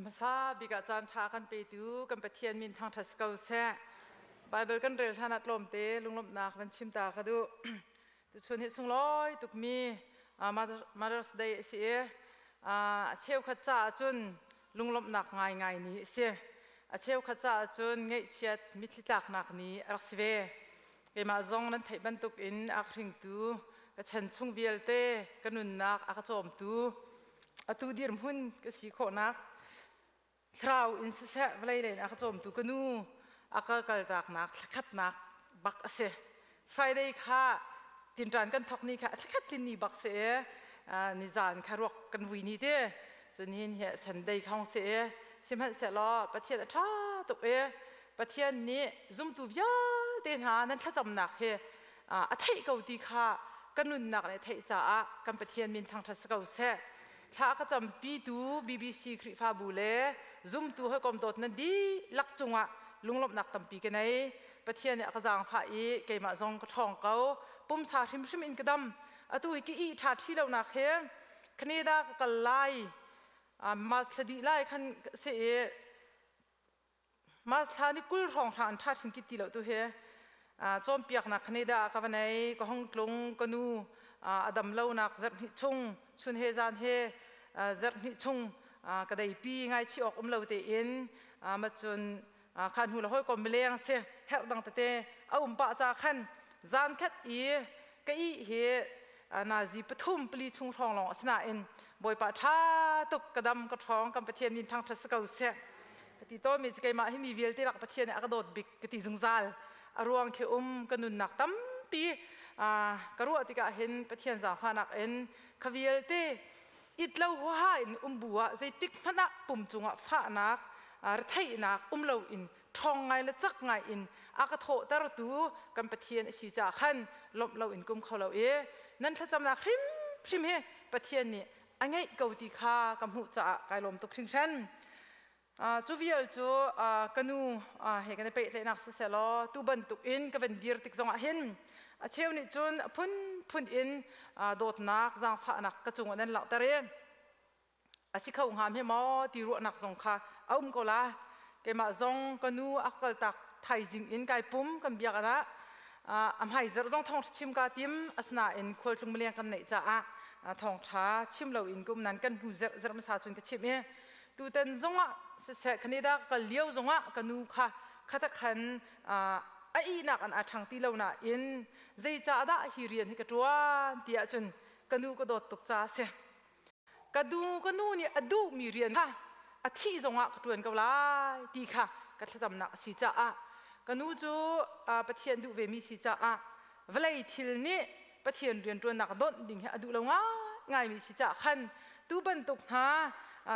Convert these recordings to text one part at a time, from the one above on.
Hmasa bik ah caan ṭha kan petu kan Pathian min thangṭhat si ko seh. Baibal kan rel hlan ah tlawmte lunglawmhnak van chim ta ka duh. Tuchun hi sunglawi tukmi Mother's Day a si i a cheukhat caah cun lunglawmhnak ngaingai ni a si. A cheukhat caah cun ngaihchiat mitthli tlaknak ni a rak si ve. Keimah zong nan theih bantuk in a ka hringtu ka chan chung vialte ka nunnak a ka cawmtu atu dirhmun ka si khawhnak thlarau in siseh vawlei lei in a ka cawmtu ka nu a ka kaltaknak thlakhatnak bak a si. Friday kha tinṭan kan thawk ni kha a thlakhat tin ni bak si i nizan kha ruak kan vui ni ti cun hin hi Sunday kha hong si i sihmanhsehlaw Pathian a ṭha tuk i Pathian nih zumtu vialte hna nan thlacamnak hi a theih ko ti kha ka nunnak nih a theih caah kan Pathian min thangṭhat si ko seh. Thla a ka campitu BBC Khrihfabu le zumtu hawikom dawt nan dihlak cungah lunglawmhnak tampi ka nei. Pathian nih a ka zaangfah i keimah zong ka ṭhawng ko. Pumsa hrimhrim in ka dam. Atu hi ka ih ṭha ṭhi lonak hi Canada ka kal lai. Mas thla dih lai khan si i Mas thla ni 20 hrawng an ṭha chin kit ti lo tu hi cawnpiaknak Canada ah ka va nei ka hong tlung ka nu a dam lonak zarh hnih chung chun he zan he zarh hnih chung ka deipi ngaichih awk um lo tein macun kha hnu le hawikom mileng si herh dang tete a um pah ca khan zan khat i ka ih hi nazi pathum pali chung hrawng lawng asinain Bawipa ṭha tuk ka dam ka ṭhawng kan Pathian min thangṭhat si ko seh ka ti tawnmi cu keimah hi mi vialte lak Pathian nih a ka dawt bik ka ti zungzal a ruang khi um ka nunnak tampi ka ruah tikah hin Pathian zaangfahnak in kha vialte it lo huaha in um bu ah zeitik hmanh ah pum cungah fahnak retheihnak um lo in ṭhawng ngai le cak ngai in a ka thawhtertu kan Pathian a si caah khan lawmh lo in kum kho lo i nan thlacamnak hrimhrim hi Pathian nih a ngeih ko ti kha ka hmuh caah kai lawm tuk hringhran. Cu vial cu ka nu he kan i pehtlaihnak siseh law tu bantuk in ka van dir tik zongah hin a cheu nih cun a phunphun in dawtnak zaangfahnak ka cungah nan langhter i a si kho hnga hme maw ti ruahnak zong kha a um ko la. Keimah zong ka nu a kaltak thaizing in kai pum kan biak ah a hmaizarh zong thawng chim ka tim. Asinain khualtlung mileng kan neih caah thawngṭha chim lo in kum nan kan hnu zerh zerh hmasa cun ka chim i tutan zongah siseh Canada ka kal lio zongah ka nu kha khata khan a ihnak an a ṭhang ti lo nain zeicah dah hi rian hi ka ṭuan ti ahcun ka nu ka dawt tuk caah a si. Ka du ka nu nih a duhmi rian kha a thih zongah ka ṭuan ko lai ti kha ka thlacamnak a si caah ka nu cu Pathian duh vemi si caah vawlei thil nih Pathian rianṭuannak donh ding hi a duh lo ngaingaimi si caah khan tu bantuk hna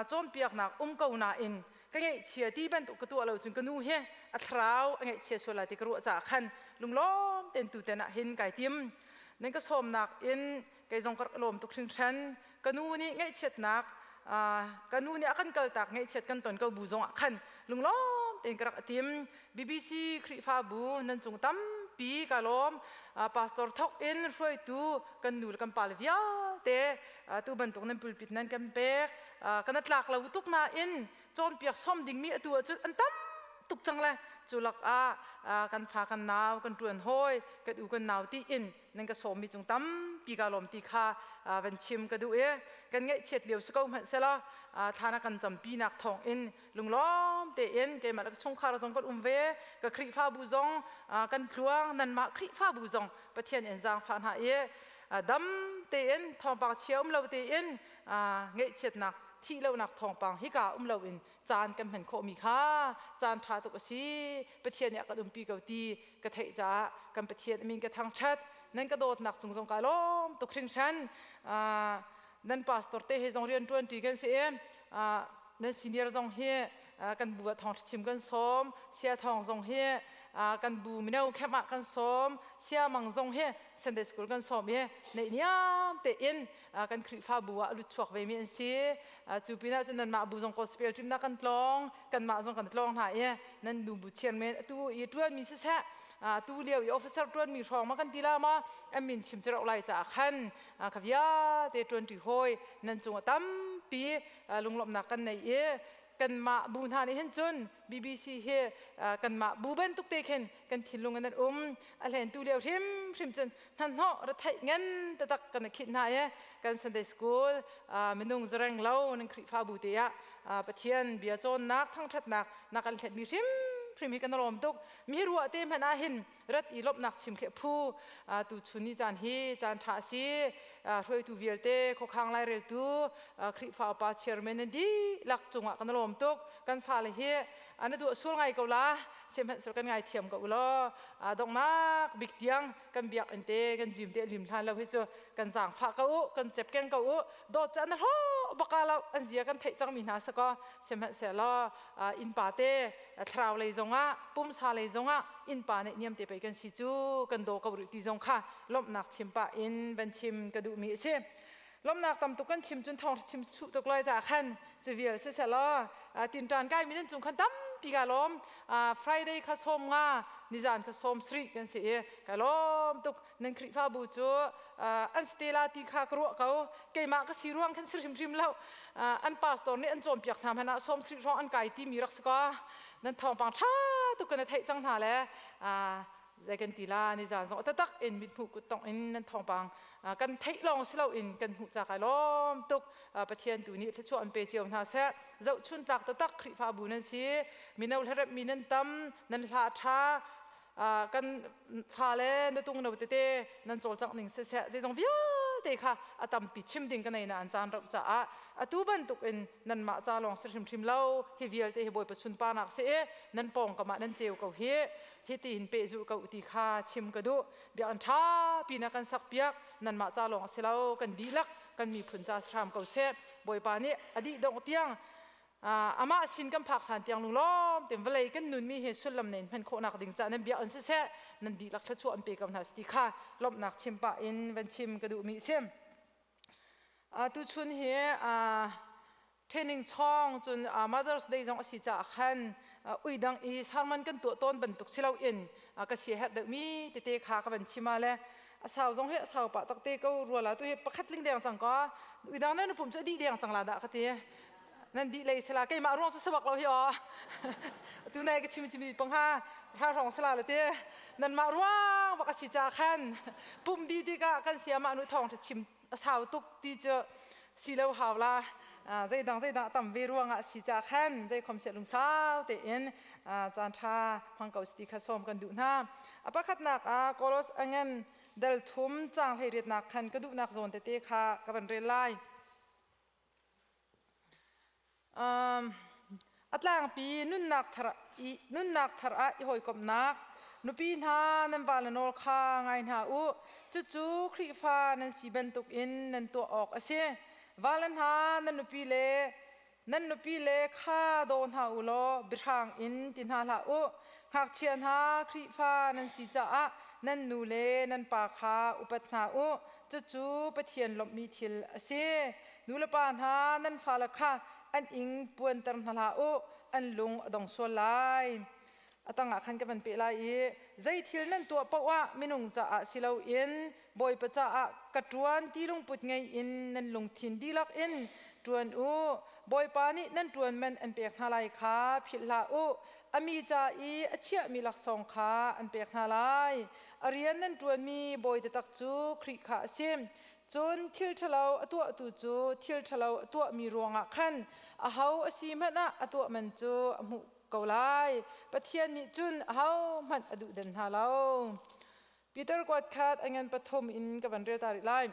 cawnpiaknak um ko nain ka ngaihchia ti bantuk ka tuah lo cun ka nu hi a thlarau a ngaihchia sual lai ti ka ruah caah khan lunglawm tein tuten ah hin kai tim. Nan ka sawmnak in kei zong ka rak lawm tuk hringhran. Ka nu nih ngaihchiatnak, ka nu nih a kan kaltak ngaihchiat kan ton ko bu zongah khan lunglawm tein ka rak tim. BBC Khrihfabu nan cung tampi ka lawm. Pastor thok in hruaitu kan nu le kan pa le vialte tu bantuk nan pulpit nan kan pek. Kan tlak lo tuk nain cawnpiak sawm dingmi atu ahcun an tam tuk cang le cu lakah kan fa kan nau kan ṭuan hawi kan u kan nau ti in nan ka sawmmi cung tampi ka lawm ti kha van chim ka duh i kan ngaihchiat lio si ko hmanh selaw thla na kan campinak thawng in lunglawm tein keimah le ka chungkhar zong kan um ve. Ka Khrihfabu zong kan tluang. Nanmah Khrihfabu zong Pathian in zaangfah hna i dam tein thawngpang chia um lo tein ngaihchiatnak thih lonak thawngpang hika um loin caan kan hman khawhmi kha caan ṭha tuk a si. Pathian nih a kan umpi ko ti ka theih caah kan Pathian min ka thangṭhat. Nan ka dawtnak cung zong ka lawm tuk hringhran. Nan pastor te he zong rian ṭuanṭi kan si i nan senior zong hi kan bu ah thawngṭha chim kan sawm. Sia thawng zong hi kan bu mino camp ah kan sawm. Sia mang zong hi Sunday school kan sawm i neihniam tein kan Khrihfabu ah a lut chuak ve mi an si. Cu pinah cun nanmah bu zong gospel ṭimnak kan tlawng, kanmah zong kan tlawng hna i nan nu bu chairman atu i ṭuanmi siseh, tu lio i officer ṭuanmi hrawng ma kan ti la ma an min chim cu lai caah khan kha vialte ṭuanṭi hawi nan cungah tampi lunglawmhnak kan nei i. Kanmah bu hna nih hin cun BBC hi kanmah bu bantuk te khin kan thinlung in an um. A hlen tu lio hrimhrim cun hnahnawh retheih ngan tatak kan i khinh hna i kan Sunday school minung zareng lo nan Khrihfabu te ah Pathian bia cawnnak thangṭhatnak na kan hletmi hrimhrim hi kan lawm tuk. Mi ruah te hmanh ah hin rat i lawmhnak chim khi phu. Tu chun ni caan hi caan ṭha a si. Hruaitu vialte, khuakhang laireltu, Khrihfa upa, chairman nan dihlak cungah kan lawm tuk. Kan fale hi na duah sual ngai ko la, sihmanhsehlaw kan ngaithiam ko u law donghnak bik tiang kan biakinn te kan gym te lim hlan lo hi cu kan zaangfah ko u, kan cepkeng ko u. Dawt cu an hlawh baka lo, an zia kan theih cangmi hna si kaw, sihmanhsehlaw innpa te thlarau lei zongah, pumsa lei zongah innpa nih niam te pei kan si cu, kan daw ko rih ti zong kha lawmhnak chim pah in van chim ka duhmi a si. Lawmhnak tam tuk kan chim cun thawng chim chuh tuk lai ca khan cu vial siselaw tinṭan kai mi nan cung khan tampi ka lawm. Friday kha 50, nizan kha 70 kan si i ka lawm tuk. Nan Khrihfabu cu an stela ti kha ka ruah ko. Keimah ka si ruang khan si hrimhrim lo. An pastor nih an cawnpiak hna hmanh ah 70 hrawng an kai timi rak si kaw, nan thawngpang ṭha tuk kan i theih cang hna le zei kan ti la, nizan zong tatak in mithmuh kuttongh in nan thawngpang kan theih lawng si loin kan hmuh ca kai lawm tuk. Pathian tu nih thluachuah an pe cio hna seh. Zohchun tlak tatak Khrihfabu nan si. Mino hlaremh mi nan tam, nan hla ṭha, kan fale nutung no tete nan cawlcangh ning siseh, zeizong vialte kha a tampi chim ding ka nei na an caan rauh caah atu bantuk in nanmah ca lawng si hrimhrim lo, hi vialte hi Bawipa sunparnak si i nan pawngkam ah nan ceu ko hi. Hi tiin pehzulh ko ti kha chim ka duh. Biakinn ṭha pi na kan sak piak, nanmah ca lawng si lo, kan dihlak kan miphun ca si hram ko seh. Bawipa nih a dih dongh tiang, amah sin kan phak hlan tiang lunglawm tein vawlei kan nunmi hi sullam nei hman khawhnak ding ca nan biakinn siseh, nan dihlak thluachuah an pe ko hna ti kha lawmhnak chim pah in van chim ka duhmi a si. Tuchun hi training chawng cun Mother's Day zong a si caah khan uidang i sermon kan tuah tawn bantuk si loin ka sia herh deuhmi tete kha ka van chim ah le a sau zong hi a sau pah takte ko rua la. Tu hi pakhat ling deng cang ka uidang nan pum cu a dih deng cang la dah ka ti. Nan dih lei sala, keimah ruang cu sabak lo hi aw. Tu nai ka chim chim pang ha ha rong sala le te nan mah ruang bak a si ca khan pum di tikah kan sia mah nu thawng chim a sau tuk ti cu si lo hau la. Zeidang zeidang tam ve ruangah si ca khan zei khom se lungsau tein caan tha hmang ko ti kha sawm kan duh hna. A pakhatnak ah Kolos angan dal thum cang 18nak khan ka duhnak zawn tete kha ka van rel lai. A tlangpi nunnak thar i nunnak thar ah i hawikomhnak. Nupi hna, nan vale nawl kha ngai hna u, cucu Khrihfa nan si bantukin nan tuah awk a si. Vale hna, nan nupi le nan nupi le kha daw hna u law biahrang in ti hna hlah u. Ngakchia hna, Khrihfa nan si caah nan nu le nan pa kha upat hna u, cucu Pathian lawmhmi thil a si. Nulepa hna, nan fale kha an ing puanter hna hlah u, an lung a dong sual lai. A tangah khan ka van peh lai i zei thil nan tuah paoh ah minung caah si loin Bawipa caah ka ṭuan ti lungput ngei in nan lungthin dihlak in ṭuan u. Bawipa nih nan ṭuan man an pek hna lai kha philh hlah u. A mi ca i a chiahmi laksawng kha an pek hna lai. A rian nan ṭuanmi Bawi taktak cu Khrih kha a si. Cun thil ṭhalo a tuahtu cu thil ṭhalo a tuahmi ruangah khan aho a si hmanh ah a tuah man cu a hmuh ko lai. Pathian nih cun ahohmanh a duhdan hna lo. Peter kuat khat a ngan pathum in ka van rel ta rih lai.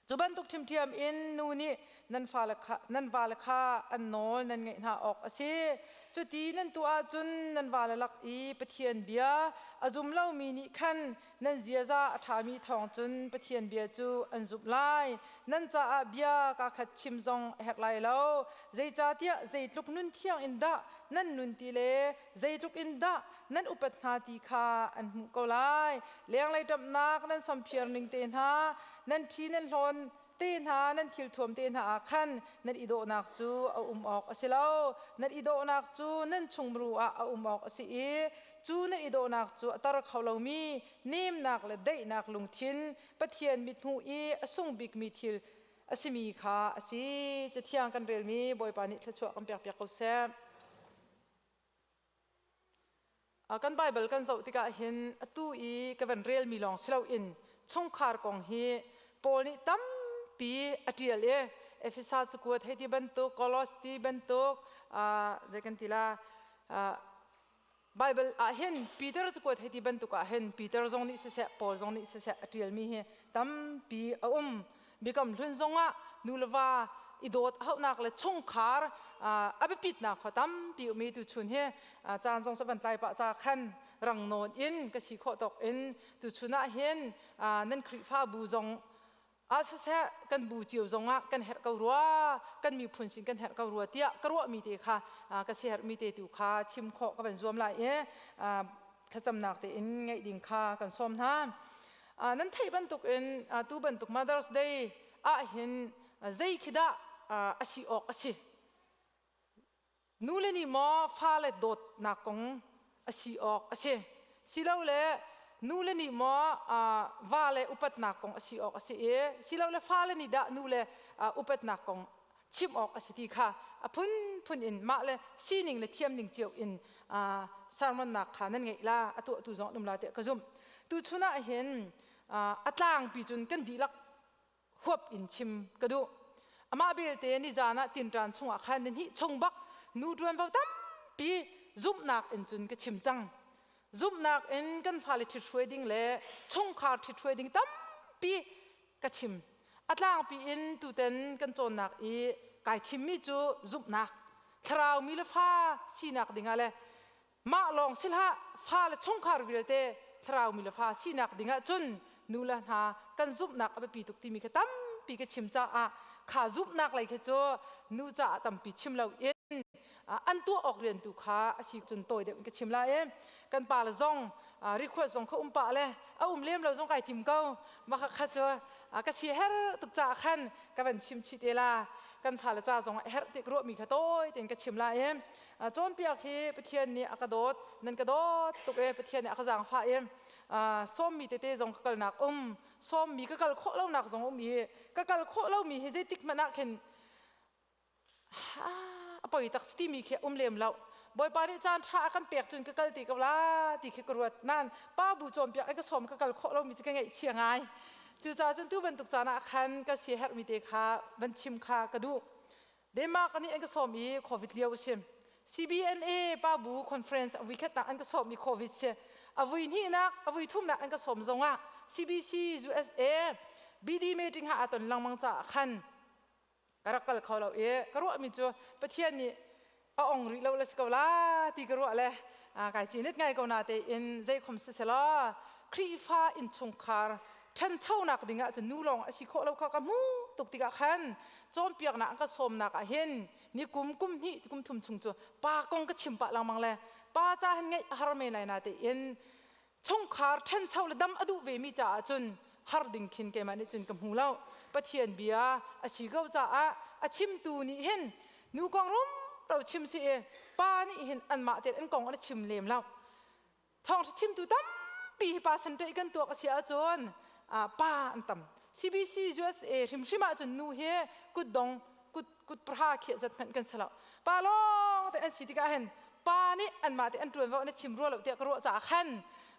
Cu bantuk ṭhiamṭhiam in nu nih nan fale kha, nan vale kha an nawl nan ngaih hna awk a si. Cuti nan tuah ahcun nan vale lak i Pathian bia a zum lomi nih khan nan ziaza a ṭhami thawng cun Pathian bia cu an zumh lai. Nan caah bia kaa khat chim zong a herh lai lo. Zeicahtiah zeitluk nun thiang in dah nan nun ti le zeitluk in dah nan upat hna ti kha an hmuh ko lai. Lenglei ṭamhnak nan samphiar ning te hna, nan ṭhi nan hlawn te hna, nan thilthuam te hna ah khan nan i dawhnak cu a um awk a si lo. Nan i dawhnak cu nan chungmuru ah a um awk a si i cu nan i dawhnak cu a tar kho lomi nemnak le daihnak lungthin, Pathian mithmuh i a sung bikmi thil. a simi kha a si. Cathiang kan relmi Bawipa nih thluachuah kan pekpiak ko seh. Kan Baibal kan zoh tikah hin atu i ka van relmi lawng si loin chungkhar kong hi Paul nih tampi a ṭial i Efesa cakuat hei ti bantuk, Kolos ti bantuk, zei kan ti la, Baibal ah hin Peter cakuat hei ti bantuk ah hin Peter zong nih siseh, Paul zong nih siseh a ṭialmi hi tampi a um. Biakam hlun zongah nu le va i dawt hauhnak le chungkhar a biapitnak kha tampi um i tuchun hi caan zong cu van tlai pah ca khan rang nawn in ka si khawh tawk in tuchun ah hin nan Khrihfabu zong ah siseh, kan bu cio zongah kan herh ko rua, kan miphun sin kan herh ko rua tiah ka ruahmi te kha, ka siaherhmi te tu kha chim khawh ka van zuam lai i thlacamnak tein ngaih ding kha kan sawm hna. Nan theih bantukin tu bantuk Mother's Day ah hin zei khi dah a si awk a si? Nu le nih maw fale dawtnak kong a si awk a si? Silole nu le nih maw vale upatnak kong a si awk a si i silole fale nih dah nu le upatnak kong chim awk a si ti kha a phunphun in mah le sining le thiamning cio in sermonnak kha nan ngeih la, a tuahtu zong an um la tiah ka zumh. Tuchun ah hin a tlangpi cun kan dihlak huap in chim ka duh. Amah belte nizan ah tinṭan chungah khan nihnih chung bak nu ṭuanvo tampi zumhnak in cun ka chim cang. Zumhnak in kan fale ṭhithruai ding le chungkhar ṭhithruai ding tampi ka chim. A tlangpi in tuten kan cawnnak i kai thimmi cu zumhnak, thlarau mi le fa sinak dingah le mah lawng si hlah, fa le chungkhar vialte thlarau mi le fa sinak dingah cun nu le hna kan zumhnak a biapi tuk timi kha tampi ka chim caah kha zumhnak lei khi cu nu caah tampi chim lo in an tuah awk rian tu kha a si cun tawi deuh in ka chim lai i kan pa le zong request zong kha um pah le a um lem lo zong kai tim ko. Mah kha cu ka si her tuk caah khan ka van chim chih te la. Kan fale ca zong a herh tik ruahmi kha tawi tein ka chim lai i cawnpiak hi Pathian nih a ka dawt, nan ka dawt tuk e, Pathian nih a ka zaangfah i sawmmi tete zong ka kalnak um, sawmmi ka kal khawh lonak zong um i ka kal khawh lomi hi zeitik hmanh ah khin a poi tak si timi khi um lem lo. Bawipa nih caan ṭha a kan pek cun ka kal ti ko la ti khi ka ruat nan pa bu cawnpiak ai ka sawm ka kal khawh lomi cu ka ngaihchia ngai. Cucaah cun tu bantuk caan ah khan ka siaherhmi te kha van chim kha ka duh. Denmark nih an ka sawm i COVID lio a si. CBNA pa bu conference a vui khatnak an ka sawm i COVID si. A vui hnihnak, a vui thumnak an ka sawm zongah CBC USA BD meeting ha aa ton lengmang caah khan ka rak kal kho lo i ka ruahmi cu Pathian nih a ong rih lo le si ko la ti ka ruah le kai cinit ngai ko na tein zeikhom si selaw Khrihfa innchungkhar ṭhanchonak ding ah cun nu lawng a si khawh lo kha ka hmuh tuk tikah khan cawnpiaknak an ka sawmnak ah hin ni kum kum hnih kum thum chung cu pa kong ka chim pah lengmang le pa ca hin ngeih a har men lai na tein chungkhar ṭhancho le dam a duh vemi caah cun har ding khin keimah nih cun ka hmu lo. Pathian bia a si ko caah a chimtu nih hin nu kong rumro chim si i pa nih hin anmah tein an kong an chim lem lo. Thawngṭha chimtu tampi hi pa sanṭeih kan tuak a si ahcun pa an tam. CBC USA hrimhrim ahcun nu hi kutdong kut kut pahra khiah zat hmanh kan si lo. Pa lawng te an si tikah hin pa nih anmah te an ṭuanvo an i chim rua lo tiah ka ruah caah khan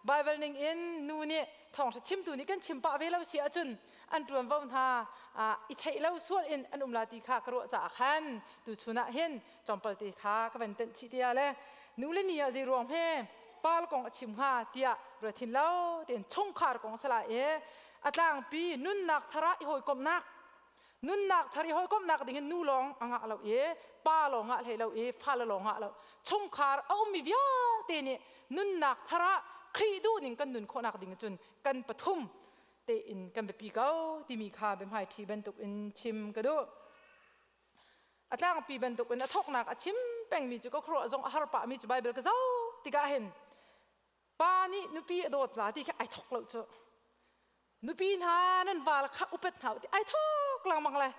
Bible ning in nu nih thawngṭha chimtu nih kan chim pah ve lo si ahcun an ṭuanvo hna i theih lo sual in an um la ti kha ka ruah caah khan tuchun ah hin tlawmpal te kha ka van tenh chih tiah le nu le ni ah zei ruang he pal kong a chim hnga tiah ruat hin lo tein chungkhar kong sala i a tlangpi nunnak thar ah i hawikomhnak, nunnak thar i hawikomhnak ding in nu lawng a ngah lo i pa lawng ngah hlei lo i fale lawng ngah lo, chungkhar a ummi vialte nih nunnak thar ah Khrih duhning kan nun khawhnak ding cun kan pathum tein kan biapi ko timi kha biahmaiṭhi bantuk in chim ka duh. A tlangpi bantuk in a thawknak a chim pengmi cu ka khuaruah zong a har pahmi cu Bible ka zoh tikah hin pa nih nupi a dawt la ti khi ai thawk lo cu. Nupi hna nan val kha upat hna u ti ai thawk lengmang le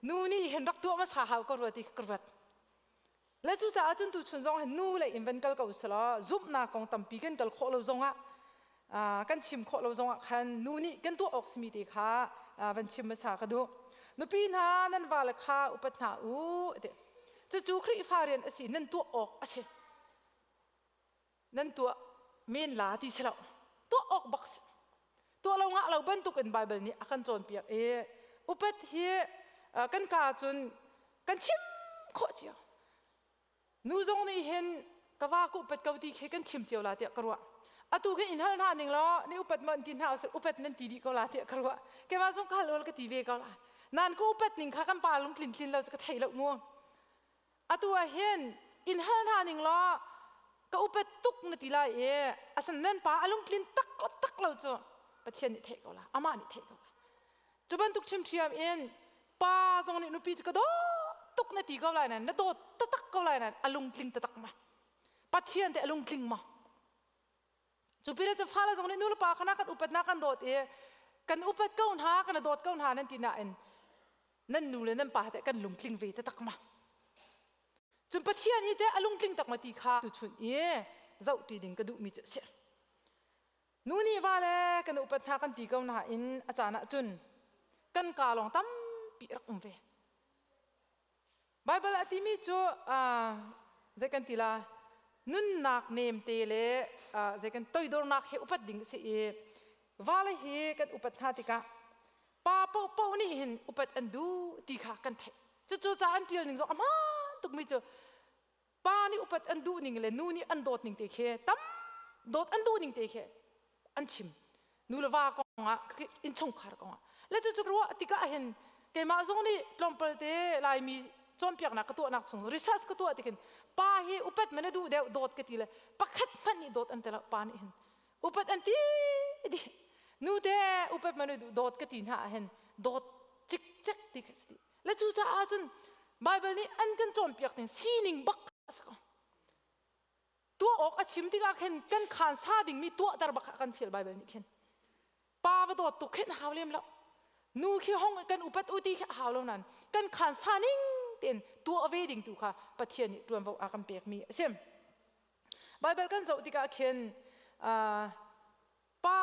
nu nih hin rak tuah hmasa hau ko rua ti ka ruat. Le cucaah cun tuchun zong hin nu lei in van kal ko selaw zumhnak kong tampi kan kal khawh lo zongah, kan chim khawh lo zongah khan nu nih kan tuah awk simi te kha van chim hmasa ka duh. Nupi hna nan vale kha upat hna u ti. Cucu Khrihfa rian a si nan tuah awk a si. Nan tuah men la ti si lo. Tuah awk bak si. Tuah lo ngah lo bantuk in Bible nih a kan cawnpiak i upat hi kan ka cun kan chim khawh cio. Nu zong nih hin ka va ka upat ko ti khi kan chim cio la tiah ka ruah. Atu khi in hal hna ning law ni upat maw an ti hna usih upat nan ti dih ko la tiah ka ruah. Keimah zong ka hal ul ka ti ve ko la. Nan ka upat ning kha kan pa lungtlin tlin lo cu ka thei lo mu. Atu ah hin in hal hna ning law ka upat tuk na ti lai i asan nan pa a lungtlin tak tak lo cu Pathian nih theih ko la amah nih theih ko la. Cu bantuk ṭhiamṭhiam in pa zong nih nupi cu ka dawt tuk na ti ko lai nain na dawt taktak ko lai nain a lungtling taktak ma? Pathian teh a lungtling ma? Cu pin cu fale zong nih nu le pa kha kan upatnak kan dawt i kan upat ko hna kan dawt ko hna nan ti nain nan nu le nan pa teh kan lungtling ve taktak ma? Cun Pathian hi teh a lungtling tak ma ti kha tuchun i zoh ti ding ka duhmi cu a si. Nu nih va le kan upat hna kan ti ko nain a caan ahcun kan kaa lawng tampi rak um ve. Baibal a timi cu zei kan ti la nunnak nemte le zei kan toidornak he upat ding a si i vale hi kan upat hna tikah pa paohpaoh nih hin upat an duh ti kha kan theih. Cucu ca an ṭial ning zong a hmaan tukmi cu pa nih upat an duh ning le nu nih an dawt ning te khi tam dawt an duh ning te khi an chim. Nu le va kongah, innchungkhar kongah le cucu ruah tikah hin keimah zong nih tlawmpal te Laimi cawnpiaknak ka tuahnak chung research ka tuah tikin pa hi upat man a duh deuh dawt ka ti le pakhat hmanh nih dawt an ti lo. Pa nih hin upat an ti di, nu te upat man duh dawt ka ti hna ah hin dawt cikcek ti kha si. Le cucaah cun Baibal nih an kan cawnpiak ding sining bak a si ko. Tuah awk a chim tikah khin kan khaan sa dingmi tuahter bak ah kan fial Baibal nih khin. Pa va dawt tuk khin hau lem lo. Nu khi hong kan upat u ti khi a hau lo nain kan khaan sa ning tein tuah ve ding tu kha Pathian nih ṭuanvo a kan pekmi a si. Baibal kan zoh tikah khin Pa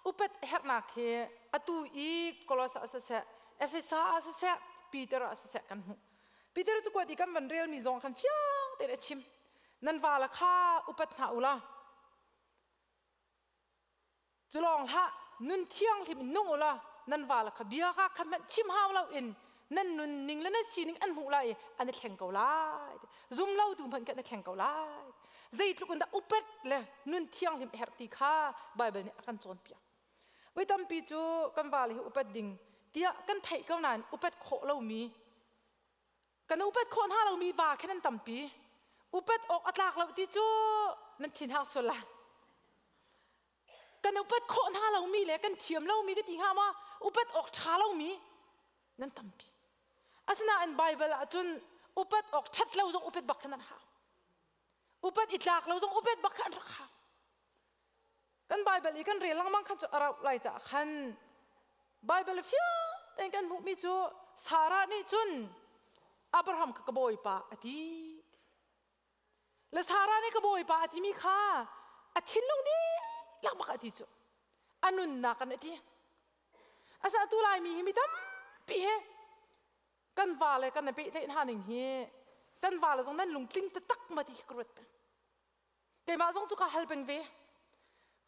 upat herhnak hi atu i Kolosa ah siseh, Efesa ah siseh, Peter ah siseh kan hmuh. Peter cu kuat i kan van relmi zong khan fiang tein a chim. Nan vala kha upat hna u la. Cu lawng hlah, nun thianghlim in nung u la, nan vala kha bia ka khat hmanh chim hau lo in nan nun ning le nan sining an hmuh lai i an i thleng ko lai. Zum lo tu hmanh kan i thleng ko lai. Zeitluk in dah upat le nun thianghlim a herh ti kha Baibal nih a kan cawnpiak. Voi tampi cu kan vale hi upat ding tiah kan theih ko nain upat khawh lomi kan upat khawh hna lomi va khin an tampi. Upat awk a tlak lo ti cu nan thin hang sual lai. Kan upat khawh hna lomi le kan thiam lomi ka ti hnga ma upat awk ṭha lomi nan tampi. Asinain Baibal ah cun upat awk ṭhat lo zong upat bak khan an hau. Upat i tlak lo zong upat bak kha an rak hau. Kan Baibal i kan rel lengmang khan cu a rauh lai caah khan Baibal fiang tein kan hmuhmi cu Sarah nih cun Abraham kha ka bawipa a ti. Le Sarah nih ka bawipa a timi kha a thinlung dihlak bak a ti cu. A nunnak an a ti. Asa tu Laimi hi mi tampi he kan va le kan pehtlaih hna ning hi kan va le zong nan lungtling taktak ma ti khi ka ruat peng. Keimah zong cu ka hal peng ve.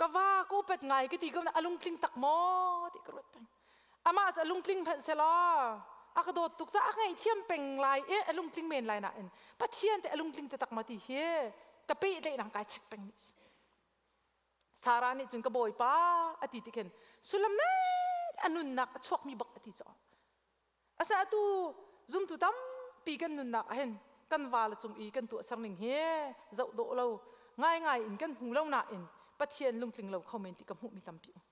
Ka va ka upat ngai ka ti ko na a lungtling tak maw ti ka ruat peng. Amah cu a lungtling hmanh selaw a ka dawt tuk caah a ngaihthiam peng lai i a lungtling men lai nain Pathian te a lungtling taktak ma ti hi ka pehtlaihnak kai check peng ni si. Sarah nih cun ka bawipa a ti ti khin sullam nei a nunnak a chuakmi bak a ti cu. Asa atu zumtu tampi kan nunnak ahhin kan vale cung i kan tuahser ning hi zoh dawh lo ngaingai in kan hmu lo nain Pathian lungtling lo kho men ti ka hmuhmi tampi um.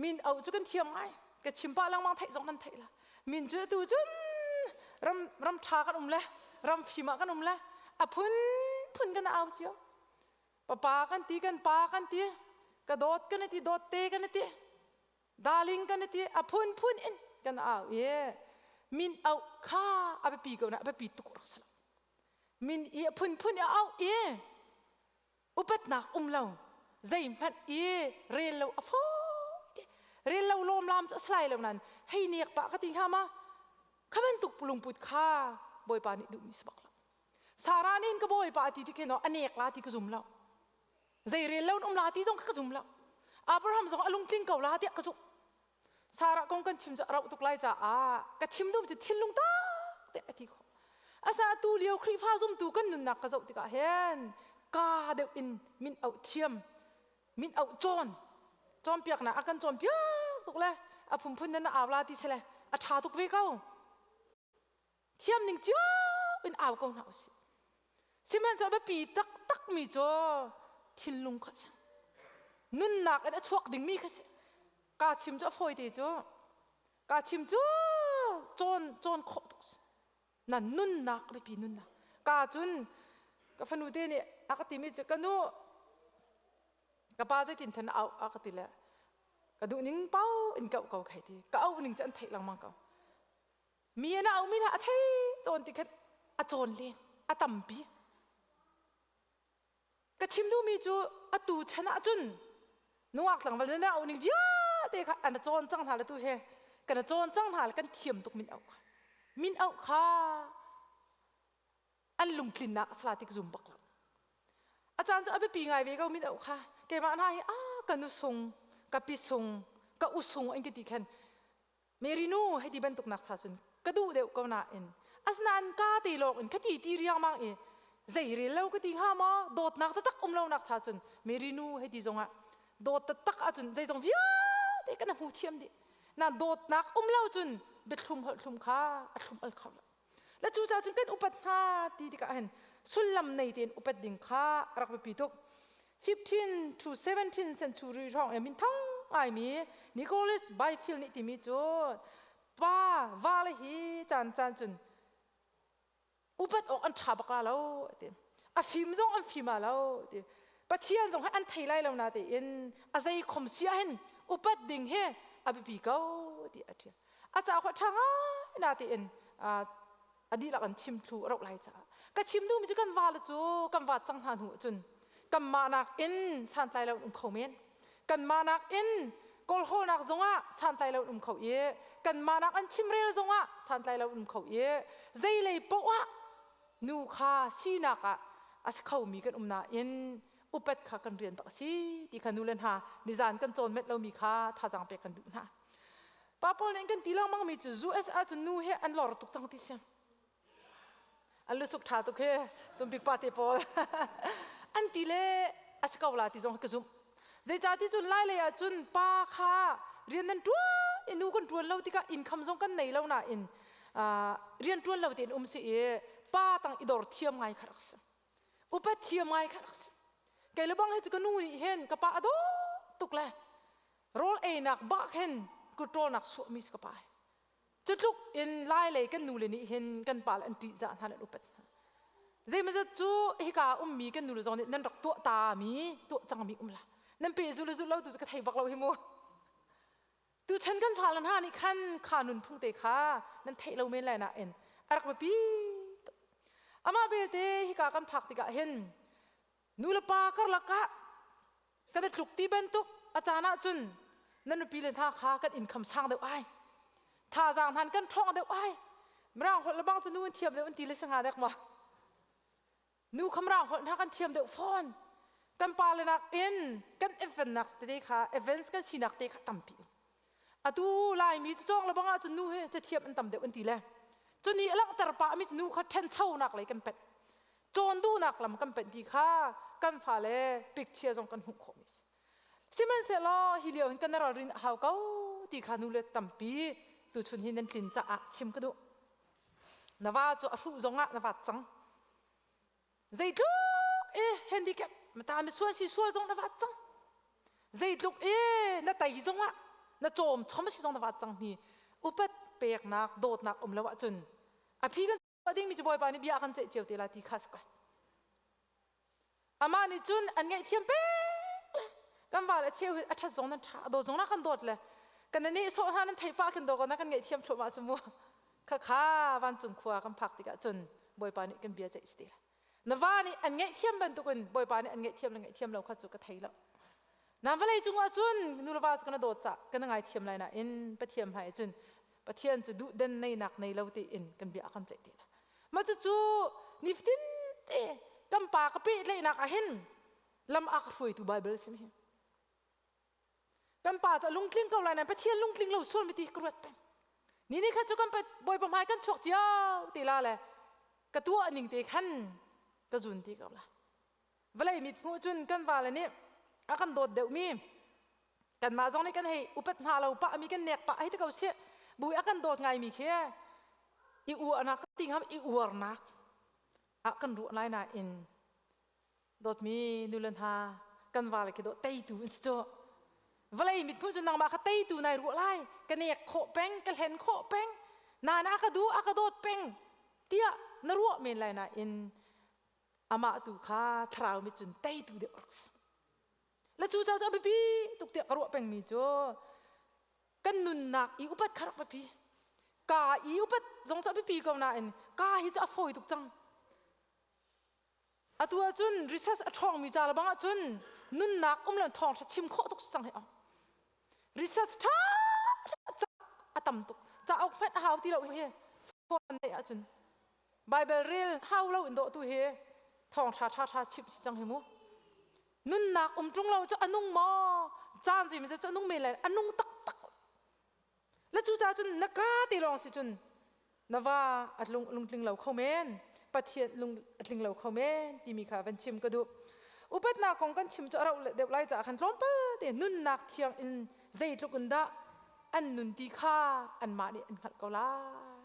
Min au cu kan thiam ngai. Ka chim pah lengmang theih zong nan theih la. Min cu atu cun ram ram ṭha kan um le ram fim ah kan um le a phun phun kan au cio. Papa kan ti, kan pa kan ti, ka dawt kan ti, dawt te kan ti, darling kan ti, a phunphun in kan au i min auh kha a biapi ko na a biapi tuk rak si lo. Min i a phunphun i a auh i upatnak um lo, zeihmanh i rel lo a fawi te. Rel lo lawm lam cu a si lai lo nain hei nek pah ka ti hnga ma? Kha bantuk lungput kha Bawipa nih duhmi si bak lo. Sarah nih ka bawipa a ti ti khin a nek la ti ka zum lo. Zei rel lo um la ti zong kha ka zum lo. Abraham zong a lungtling ko la tiah ka zumh. Sarah kong kan chim cu a rauh tuk lai caah ka chim duh cu thinlung tak te a ti khawh. Asa tu lio Khrihfa zumtu kan nunnak ka zoh tikah hin ka deuh in min auh thiam min auh cawn cawnpiaknak a kan cawnpiak tuk le a phunphun nan au la ti sile a ṭha tuk ve ko. Thiam ning cio in au ko hna usih. Sihmanhsehlaw a biapi taktakmi cu thinlung kha a si. Nunnak in a chuak dingmi kha si. Kaa chim cu a fawi te cu. Kaa chim cu cawn cawn khawh tuk si. Na nunnak a biapi nunnak. Kaa cun ka fanu te nih a ka timi cu ka nu ka pa zeitin khan au a ka ti le ka duh ning pau in ka auh ko khai ti. Ka auh ning cu an theih lengmang ko. Mi an aumi hna a thei tawn ti khan a cawn len a tampi. Ka chim duhmi cu atu chan ah cun nungak tlangval na au ning vialte kha an cawn cang hna le tu he kan cawn cang hna le kan thiam tuk min auh kha min auh kha an lungtlinnak a sala tik zum bak lo. A caan cu a biapi ngai ve ko min auh kha keimah hna hi a ka nu sung ka pi sung ka u sung an ka ti khan Mary nu hei ti bantuk nak cha cun ka duh deuh ko nain asinain ka te lawng in ka ti ti riangmang i zei rel lo ka ti hnga maw dawtnak taktak um lo nak cha cun Mary nu hei ti zongah dawt taktak ahcun zeizong vialte kan hmu thiam dih na dawtnak um lo cun biathlum holh thlum kha a thlum al kho lo le cu ca cun kan upat hna ti tikah hin sullam nei tein upat ding kha a rak biapi tuk 15 to 17 century hrawng i minthang ngaimi Nicholas Byfield nih timi cu pa va le hi caan caan cun upat awk an ṭha bak la lo ti a fim zong an fim a lo ti Pathian zong hi an thei lai lo na tein a zei khom si ah hin upat ding hi a biapi ko ti a ṭial a ca kha ṭha ngai na tein a dihlak an chim thlu a rauh lai caah ka chim duhmi cu kan va le cu kan vat cang hna hnu ahcun kanmah nakin santlai lo um kho men kanmah nakin kawlhawlnak zongah santlai lo um kho i kanmah nak an chimrel zongah santlai lo um kho i zeilei poah ah nu kha sinak ah a si khomi kan um nain upat kha kan rian bak a si ti kha nu le hna nizan kan cawn met lomi kha thazaang pek kan duh hna. Pa pawl nih kan ti lengmang mi cu US ahcun nu hi an lor tuk cang ti si. An lusuk ṭha tuk hi tumpik pa te pawl an ti le a si ko la ti zong ka zumh. Zeicah ti cun lai lei ahcun pa kha rian nan ṭuan i nu kan ṭuan lo tikah income zong kan nei lo nain rian ṭuan lo tein um si i pa tang i dor thiam ngai kha rak si. Upat thiam ngai kha rak si. Kei le bang hi cu ka nu nih hin ka pa a dawt tuk le rawl einak bak hin kutrawlnak suahmi si ka pa hi. Cu tluk in lai lei kan nule nih hin kan pa le an ṭihzah hna le an upat hna. Zeimawzat cu hika ummi kan nule zong nih nan rak tuah ta mi tuah cangmi um la. Nan pe zul le zul lo tu cu ka thei bak lo hi mu. Tuchan kan fale hna nih khan kha nunphung te kha nan theih lo men lai nain a rak biapi tuk. Amah belte hika kan phak tikah hin nu le pa karlak ah kan i tluk ti bantuk a caan ahcun nan nupi le hna kha kan income sang deuh ai thazaang hnan kan ṭhawng deuh ai mirang holh le bang cu nu an thiam deuh an ti le si hnga dek ma nu kha mirang holh hna kan thiam deuh fawn kan pa le nak in kan advance tete kha advance kan sinak te kha tampi atu laimi cu cawng le bang ahcun nu he cathiam an tam deuh an ti le cu ni a langhter pah mi cu nu kha ṭhenchonak lei kan pet cawn duhnak lam kan panh ti kha kan fale picture zong kan hmuh khawhmi si. Sihmanhsehlaw hi lio hin kan ralrin a hau ko ti kha nu le tampi tuchun hi nan tlin caah chim ka duh. Na va cu a hruh zongah na vat cang. Zeitluk i handicap mata mi sual si sual zong na vat cang. Zeitluk i na tei zongah na cawm chom si zong na vat cang mi upat peknak dawtnak um lo ahcun a phi kan dingmi cu Bawipa nih bia a kan ceih cio te la ti kha si ko. Amah nih cun an ngaihthiam pek le kan val a cheu hi a ṭhat zong nan ṭha a dawt zong na kan dawt le kan nih sawh hna nan thei pah khin daw na kan ngaihthiam thluahmah cu mu kha kha vancung khua kan phak tikah cun Bawipa nih kan bia ceih si te la na va nih an ngaihthiam bantukin Bawipa nih an ngaihthiam le ngaihthiam lo kha cu ka thei lo. Na vawlei cungah cun nu le va cu kana dawt cah kana ngaithiam lai nain Pathian hmai cun Pathian cu duhden neinak nei lo tiin kan bia kan ceih ti la. Ma cucu nifatin te kan pa ka pehtlaihnak ah hin lam a ka hruaitu Bible sim hi. Kan pa cu lungtling ko lai nain Pathian lungtling lo sual mi ti ka ruat peng. Ni ni khat cu kan Bawipa hmai kan chuak cio ti la le ka tuah ning te khan ka zun ti ko la. Vawlei mit hmuh cun kan vale nih a kan dawt deuhmi kanmah zong nih kan hei upat hna lo pah mi kan nek pah hei ti ko sih bui a kan dawt ngaimi khi i uahnak ti ngam i uarnak ah kan ruah lai nain dawtmi nule hna kan vale khi dawt teitu an si cu vawlei mit hmuh cu nangmah kha teitu nai ruah lai ka nek khawh peng ka hlen khawh peng nana ka duh a ka dawt peng tiah na ruah men lai nain amah tu kha thlarau mit cun teitu deuh rak si le cu ca cu a biapi tuk tiah ka ruah pengmi cu kan nunnak i upat kha rak biapi ka i upat zong cu a biapi ko nain ka hi cu a fawi tuk cang atu ahcun research a ṭhawngmi ca le bang ahcun nunnak um lo thawng ṭha chim khawh tuk cang hi research ṭha a tam tuk cauk hmanh a hau ti lo hi phone neih ahcun Bible rel hau lo in dawh tu hi thawng ṭha ṭha ṭha chimh si cang hi mu nunnak um ṭung lo cu a nung maw caan zimi cu a nung men lai a nung taktak le cu ca cun na ka te lawng si cun na va a lung lungtling lo kho men pathian lung a tling lo kho men timi kha van chim ka duh upatnak kong kan chim cu a rauh deuh lai caah khan tlawmpal te nunnak thiang in zeitluk in dah an nun ti kha anmah nih an hngalh ko lai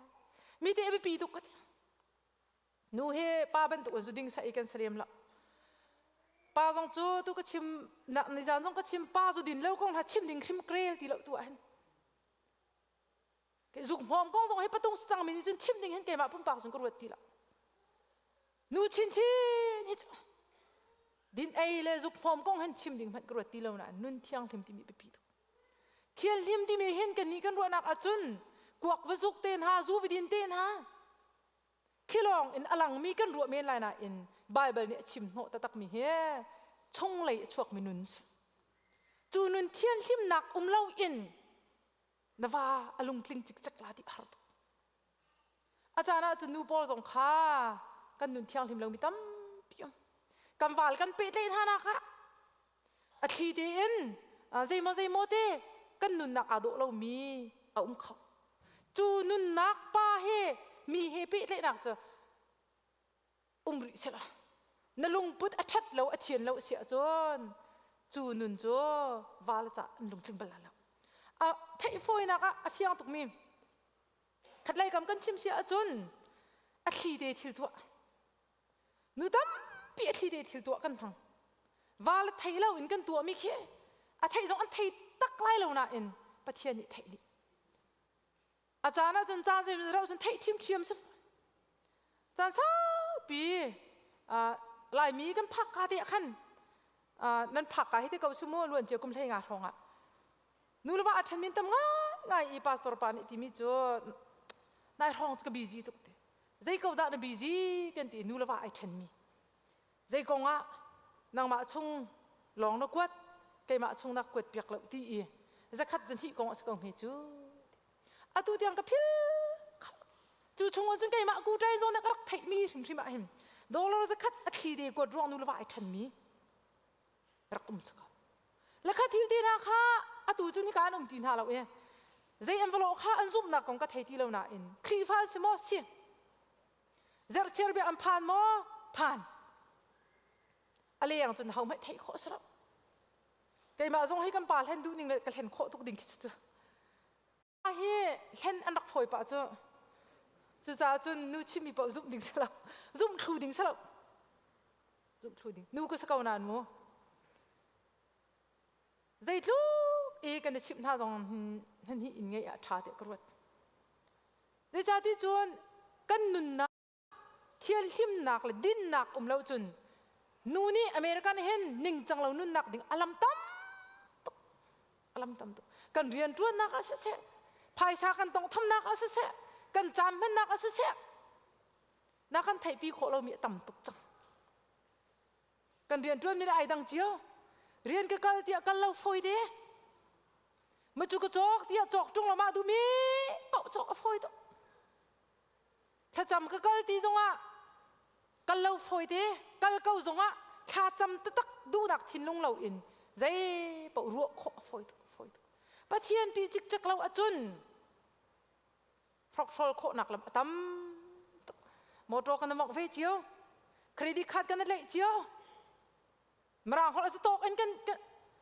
mi te a biapi tuk ka ti nu hi pa bantuk in zu ding sa i kan salem lo pa zong cu tu ka chim nak ni zan zong ka chim pa zu din lo kong hna chim ding hrim krel ti lo tu ah hin ke zuk hmawm kong zong hi patung cang mi nih cun chim ding hin keimah pumpak cun ka ruat ti lo nu chin chin hi cu din ei le zuk hmawm kong hin chim ding hmanh ka ruat ti lo na nun thianghlim timi biapi tuk Thianhlim timi hin kannih kan ruahnak ahcun kuak va zuk te hna, zu va din te hna khilawng in a langmi kan ruah men lai nain Baibal nih a chim hnawh taktakmi hi chunglei a chuakmi nun si. Cu nun thianhlimnak um loin na va a lungtling cikcek la ti a har tuk. A caan ah cun nu pawl zong kha kan nun thianghlim lomi tampi um. Kan val kan pehtlaih hna nak ah a thli tein zeimaw zeimaw te kan nunnak aa dawh lomi a um kho. Cu nunnak pa he mi he pehtlaihnak cu um rih selaw na lungput a ṭhat lo a thian lo a si ahcun cu nun cu val ca an lungtling bal lo. A theih fawinak ah a fiang tukmi Khatlei kam kan chim si ahcun a thli te thil tuah. Nu tampi a thli te thil tuah kan hmang. Va le thei lo in kan tuahmi khi a theih zong an thei tak lai lo nain Pathian nih theih dih. A caan ahcun caan zei rau cun theih ṭhiamṭhiam si. Caan saupi Laimi kan phak ka te ah khan nan phak ka hi te ko su mu luan cia kum hlei nga hrawng ah Nu le va a ṭhen min tam ngaingai i pastor pa nih timi cu nai hrawng cu ka busy tuk ti. Zei ko dah na busy kan ti nu le va ai ṭhenmi. Zei kong ah nangmah chung lawng na kuat keimah chung na kuat piak lo ti i zakhat zahnih kong a si ko hme cu. Atu tiang ka phil cu chung cun keimah ku ṭai zawn ka rak theihmi hrimhrim ah hin dollar zakhat a thli te kuat ruang nu le va ai ṭhenmi rak um si ko le kha thil te hna kha atu cu nika an um ti hna lo i zei an va lawh kha an zumhnak kong ka thei ti lo nain Khrihfa an si maw si zerchiar bia an phan maw phan a leng cun ho hmanh theih khawh si lo keimah zong hi kan pa hlen duh ning le ka hlen khawh tuk ding khi cu hi hlen an rak fawi pah cu cucaah cun nu chimmi paoh zumh ding si lo zumh thlu ding si lo zumh thlu ding nu ka si ko nain mu zeitluk i kan i chimh hna zong hin hi in ngeih ah ṭha tiah ka ruat zeicahti cun kan nunnak thianhlimnak le dinnak um lo cun nu nih American hin ningcang lo nunnak ding alam tam tuk alam tam tuk kan rian ṭuannak ah siseh phaisa kan tongthamnak ah siseh kan caan hmannak ah siseh na kan theihpi khawh lomi a tam tuk cang kan rian ṭuanmi le ai dang cio. Rian ka kal tiah kal lo fawi te. Ma cu ka cawk tiah cawk ṭung lo mah duhmi paoh cawk a fawi tuk. Thlacam ka kal ti zongah kal lo fawi te, kal ko zongah thlacam taktak duhnak thinlung lo in zei paoh ruah khawh a fawi tuk, fawi tuk. Pathian ṭih cikcek lo ahcun hrokhrol khawhnak lam a tam tuk. Motor kan mok ve cio, credit card kan tlaih cio. Mirang holh a tawk in kan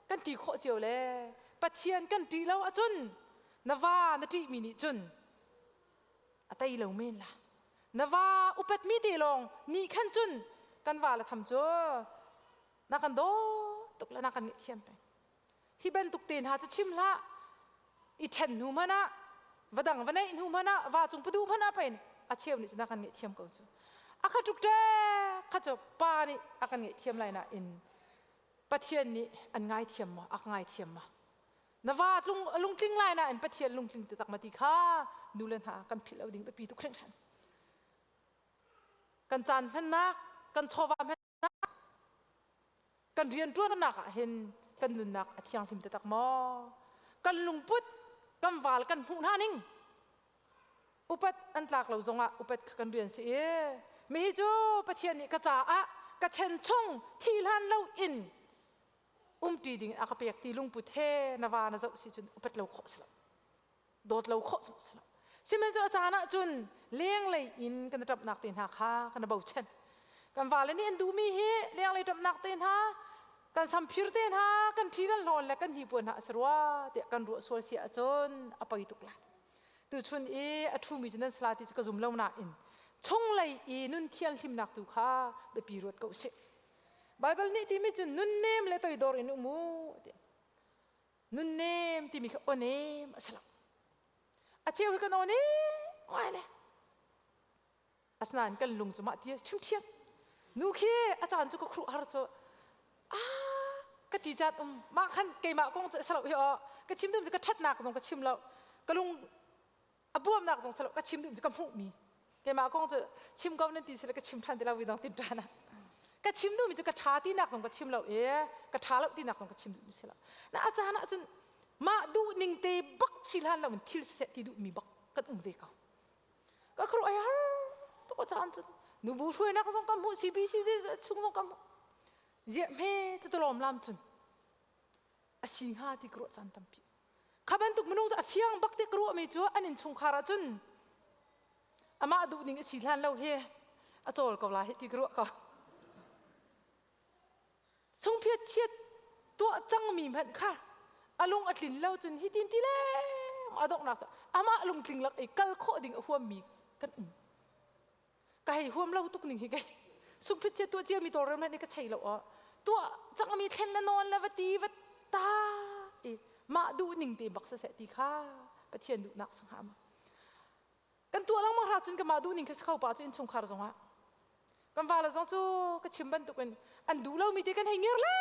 kan ti khawh cio le Pathian kan ṭih lo ahcun na va na ṭihmi nih cun a tei lo men la. Na va upatmi te lawng nih khan cun kan va le tham cu na kan daw tuk le na kan ngaihthiam peng. Hi bantuk te hna cu chim hlah. I ṭhen hnu hmanh ah va dang va neih hnu hmanh ah va cung padu hmanh ah pein a cheu nih cun a kan ngaihthiam ko cu. A kha tuk kha cu pa nih a kan ngaihthiam lai nain Pathian nih an ngaithiam maw? A ka ngaithiam maw? Na va tlung lungtling lai nain Pathian lungtling taktak ma ti kha nu le hna kan philh lo ding biapi tuk hringhran. Kan caan hmannak, kan chawva hmannak, kan rianṭuannak ah hin kan nunnak a thianghlim taktak maw? Kan lungput, kan val kan hmuh hna ning upat an tlak lo zongah upat kha kan rian si i mi hi cu Pathian nih ka caah ka chen chung thi hlan lo in umṭi ding a ka pek ti lungput he na va na zoh si cun upat lo khawh si lo dawt lo khawh zong si lo sihmanhsehlaw a caan ah cun lenglei in kan i ṭamhnak te hna kha kan i bochan kan vale nih an duhmi hi lenglei ṭamhnak te hna kan samphir te hna kan ṭhi kan hlawn le kan hnipuan hna a si rua tiah kan ruah sual si ahcun a poi tuk lai tuchun i a ṭhumi cu nan sala ti cu ka zum lo nain chunglei i nun thianhlimnak tu kha biapi ruat ko usih Baibal nih timi cu nunnem le toidor in um u ti nunnem timi kha awnem a si lo a cheu hi kan aw ne ngai le asinain kan lung cu mah ti ṭhiamṭhiam nu khi a caan cu ka khruh har cu a ka ti caan um mah khan keimah kong cu a si lo hi aw ka chim dum cu ka ṭhatnak zong ka chim lo ka lung a buamnak zong si lo ka chim duh cu ka hmuhmi keimah kong cu chim ko nan ti sile ka chim ṭhan ti lo vidang tin ṭhan ah ka chim duhmi cu ka ṭha tinak zong ka chim lo i ka ṭha lo tinak zong ka chim duhmi si lo na a caan ah cun mah duh ning te bak si hlan lo in thil siseh ti duhmi bak kan um ve ko ka khru ai har tuk a caan cun nubu hruainak zong ka hmuh CBC chung zong ka hmuh ziah hme cu tulawm lam cun a si hnga ti ka ruah caan tampi kha bantuk minung cu a fiang bak ti ka ruahmi cu an innchungkhar ah cun amah duh ning a si hlan lo hi a cawl ko lai hi ti ka ruah ko sungphiat chiat tuah cangmi hmanh kha a lung a tlin lo cun hi tin ti le a donghnak cu amah lungtling lak i kal khawh ding a huammi kan um ka hei huam lo tuk ning hi kei sungphit cia tuah cia mi tawlrel hmanh nih ka chei lo aw tuah cangmi thlen le nawn le va ti va ta i mah duh ning te bak siseh ti kha Pathian duhnak si hnga ma kan tuah lengmang hra cun ka mah duh ning kha si kho pa cu innchungkhar zongah kan va le zong cu ka chim bantukin an duh lomi te kan hei ngir le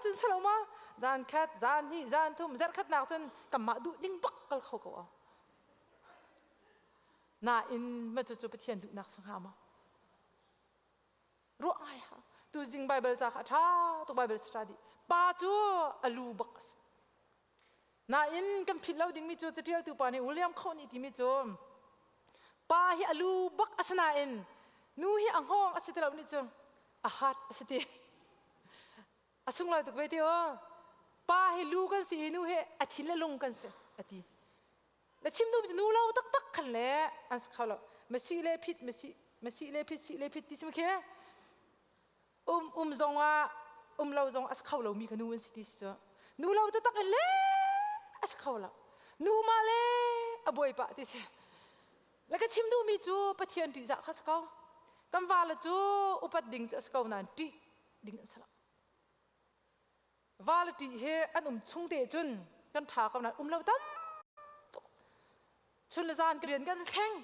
cun salo ma zan khat zan hnih zan thum zarh khat nak cun kan mah duh ding bak kal kho ko aw Nain mah cucu Pathian duhnak si hnga maw? Ruah ngai ha. Tu zing Bible ca kha a ṭha tuk Bible study. Pa cu a lu bak a si. Nain kan philh lo dingmi cu caṭialtu pa nih William Coe nih timi cu pa hi a lu bak a si nain nu hi a hngawng a si ti lo nih cu a heart a si ti. A sunglawi tuk ve ti aw. Pa hi lu kan si i nu hi a thin le lung kan si a ti. Na chim duhmi cu nu lo taktak khan le an si kho lo. Masi le phit, masi, masi le phit, si le phit ti si khi um um zong ah um lo zong a si kho lomi kha nu an si ti si cu. Nu lo taktak in le a si kho lo. Nu ma le a buai pah ti si. Le ka chim duhmi cu Pathian ṭihzah kha si ko. Kan vale cu upat ding cu a si ko nain ṭih ding an si lo. Va le ṭih he an um chung te cun kan ṭha ko nain um lo tam tuk. Chun le zan rian kan thleng.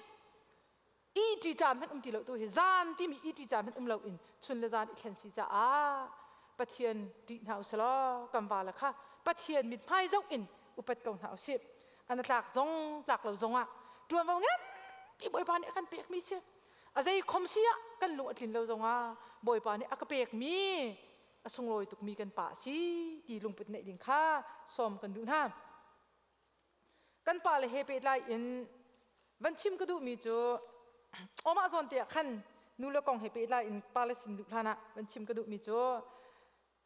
Iti caan hmanh um ti lo tu hi zan timi iti caan hmanh um lo in chun le zan i thlen si caah Pathian ṭih hna usih law kan va le kha Pathian mithmai zoh in upat ko hna usih. An tlak zong tlak lo zong ah ṭuanvo nganpi Bawipa nih a kan pekmi si. A zei khom si ah kan lung a tlin lo zong ah Bawipa nih a ka pekmi. A sunglawi tukmi kan pa a si ti lungput neih ding kha sawm kan duh hna. Kan pa le he pehtlai in van chim ka duhmi cu omah zawn te ah khan nu le kong he pehtlai in pa le sin duh hlan ah van chim ka duhmi cu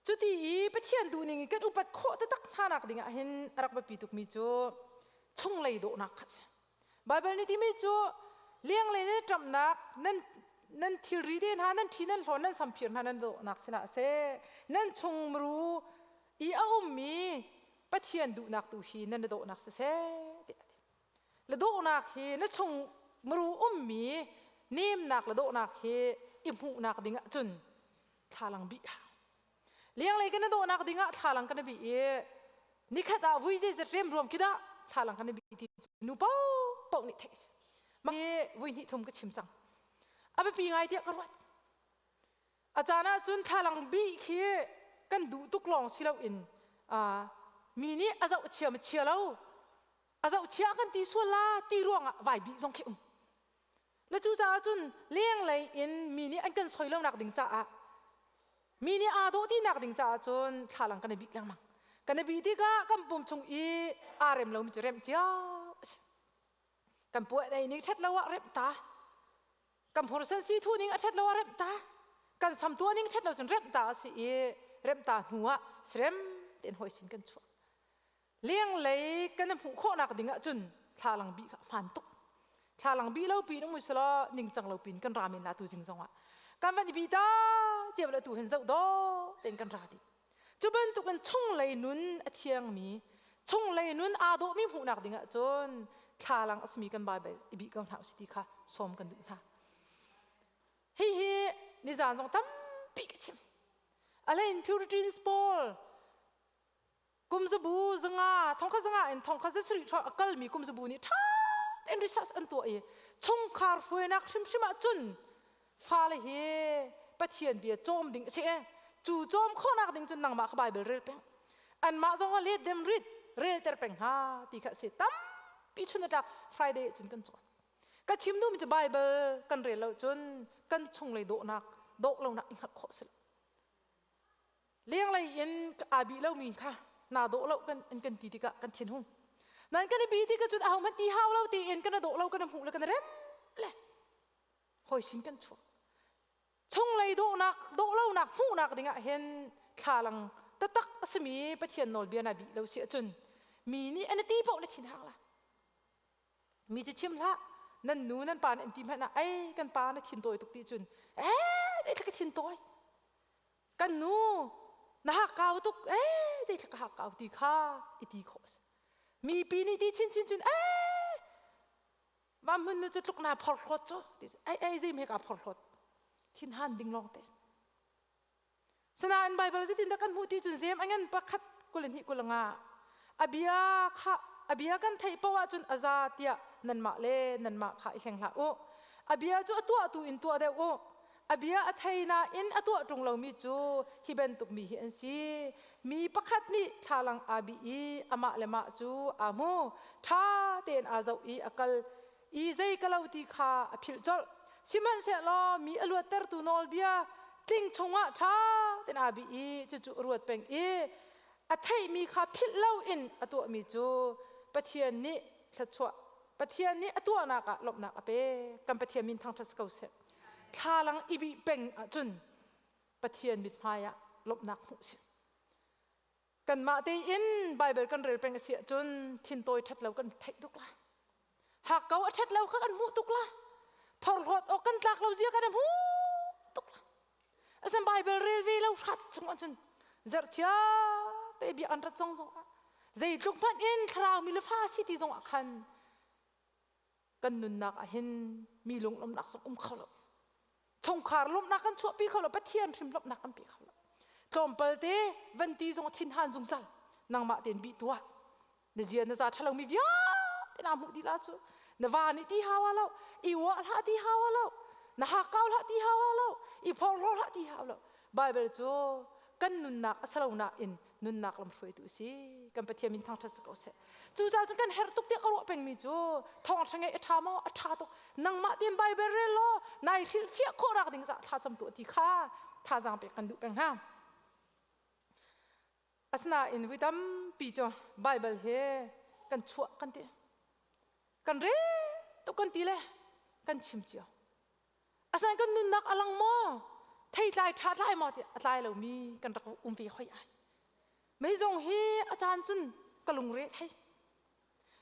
cuti i Pathian duhning i kan upat khawh taktak hna nak ding ah hin a rak biapi tukmi cu chunglei dawhnak kha a si. Baibal nih timi cu lenglei nan ṭamhnak nan nan thilri te hna nan ṭhi nan hlawn nan samphir hna nan dawhnak sihlah seh nan chung muru i a ummi Pathian duhnak tu hi nan dawhnak siseh tiah a ti. Le dawhnak hi na chung muru ummi nemnak le dawhnak hi i hmuhnak ding ahcun thlalang bih hau. Lenglei kan i dawhnak ding ah thlalang kan i bih i nikhat ah vui zeizat remruam khi dah thlalang kan i bih ti cu nu paohpaoh nih theih a si. Mah hi vui hnih thum ka chim cang. A biapi ngai tiah ka ruat. A caan ahcun thlalang bih khi kan duh tuk lawng si loin mi nih a zoh chia ma chia lo a zoh chia kan ti sual la ti ruangah vai bih zong khi um. Le cucaah cun lenglei in mi nih an kan soi lonak ding caah mi nih aa dawh tinak ding caah cun thlalang kan i bih lengmang. Kan i bih tikah kan pum chung i aa rem lomi cu remh cio a si. Kan puan ei ning ṭhat lo ah remh ta. Kan hmursen si thu ning a ṭhat lo ah remh ta. Kan sam tuah ning ṭhat lo cun remh ta a si i remh ta hnu ah serem tein hawi sin kan chuah. Lenglei kan hmuh khawhnak ding ahcun thlalang bih kha a hmaan tuk. Thlalang bih lo pin um usulaw ningcang lo pin kan ra men la tu zing zong ah. Kan van i bi ta cio le tu hin zoh dawh tein kan ra dih. Cu bantukin chunglei nun a thiangmi, chunglei nun aa dawhmi hmuhnak ding ahcun thlalang a simi kan Baibal i bih ko hna usih ti kha sawm kan duh hna. Hihi nizaan zong tampi ka chim. Alain Puritans pawl kum zabu zanga thongkhat zanga in thongkhat zasarih hrawng a kalmi kum zabu nih ṭha tein research an tuah i chungkhar hruainak hrimhrim ah cun fale hi Pathian bia cawm ding a si e cu cawm khawhnak ding cun nangmah kha Bible rel peng anmah zong ah let them read relter peng hna ti kha a si tampi chun a tlak Friday cun kan cawn ka chim duhmi cu Bible kan rel lo cun kan chunglei dawhnak dawh lonak i hngalh khawh si lo Lenglei in aa bih lomi kha naa dawh lo kan an kan ti tikah kan thinhung. Nan kan i bi tikah cun ahohmanh ti hau lo tiin kan i dawh lo kan i hmuh le kan i rem le hawi sin kan chuak. Chunglei dawhnak dawh lonak hmuhnak dingah hin thlalang taktak a simi Pathian nawlbia na bih lo si ahcun mi nih an i ti paoh na thin hang la. Mi cu chim hlah nan nu nan pa nih an ti hmanh ah ei kan pa na thin tawi tuk ti cun ee zeitluk ka thin tawi kan nu na hakkau tuk ee zeitluk ka hakkau ti kha i ti khawh a si mipi nih ti chinchin cun ee va hmun nu cu tluk naa phorhlawt cu ti ei ei zei me ka phorhlawt thinhan ding lawng te sinain Bible zeitin dah kan hmuh ti cun zem a ngan pakhat 22 25 a bia kha a bia kan theih paoh ahcun a za tiah nanmah le nanmah kha i hleng hlah u a bia cu a tuahtu in tuah deuh u A bia a thei nain a tuah ṭung lomi cu hi bantuk mi hi an si. Mi pakhat nih thlalang aa bih i amah le mah cu aa hmu. Ṭha tein aa zoh i a kal i zei ka lo ti kha a philh colh. Sihmanhsehlaw mi a luattertu nawlbia tling chungah ṭha tein aa bih i cucu a ruat peng i a theihmi kha philh loin a tuahmi cu Pathian nih thluachuah Pathian nih a tuahnak ah lawmhnak a pek. Kan Pathian min thangṭhat si ko seh. Thlalang i bih peng ahcun Pathian mithmai ah lawmhnak hmuh a si. Kanmah tein Baibal kan rel peng a si ahcun thintawi ṭhat lo kan theih tuk lai. Hakkau a ṭhat lo kha kan hmuh tuk lai. Phorhlawt awk kan tlak lo zia kan hmuh tuk lai. Asan Baibal rel ve lo hrat chung ahcun zarhchia te bia an rat zong zong ah zeitluk hmanh in thlarau mi le fa si ti zong ah khan kan nunnak ah hin mi lunglawmhnak zong um kho lo chungkhar lawmhnak kan chuahpi kho lo pathian hrim lawmhnak kan pe kho lo tlawmpal te van ti zong thinhan zungzal nangmah tein bih tuah na zia na za ṭhalo mi vialte na hmuh dih la cu na va nih ti hawa lo i uah hlah ti hawa lo na hakau hlah ti hawa lo i phorhlaw hlah ti hawa lo Bible cu kan nunnak a salo nain nunnak lamhruaitu a si kan Pathian min thangṭhat si ko seh cucaah cun kan herh tuk tiah ka ruah pengmi cu thawngṭha ngeih a ṭha maw a ṭha tuk nangmah tein Bible rel law nai hrilhfiah khawh nak ding caah thlacam tuah ti kha thazaang pek kan duh peng hna. Asinain vui tampi cu Baibal he kan chuah kan ti. Kan rel tuk kan ti le kan chim cio. Asinain kan nunnak a lang maw? Theitlai ṭha tlai maw ti a tlai lomi kan rak um ve hoi ai. Mei zong hi a caan cun ka lungre thei.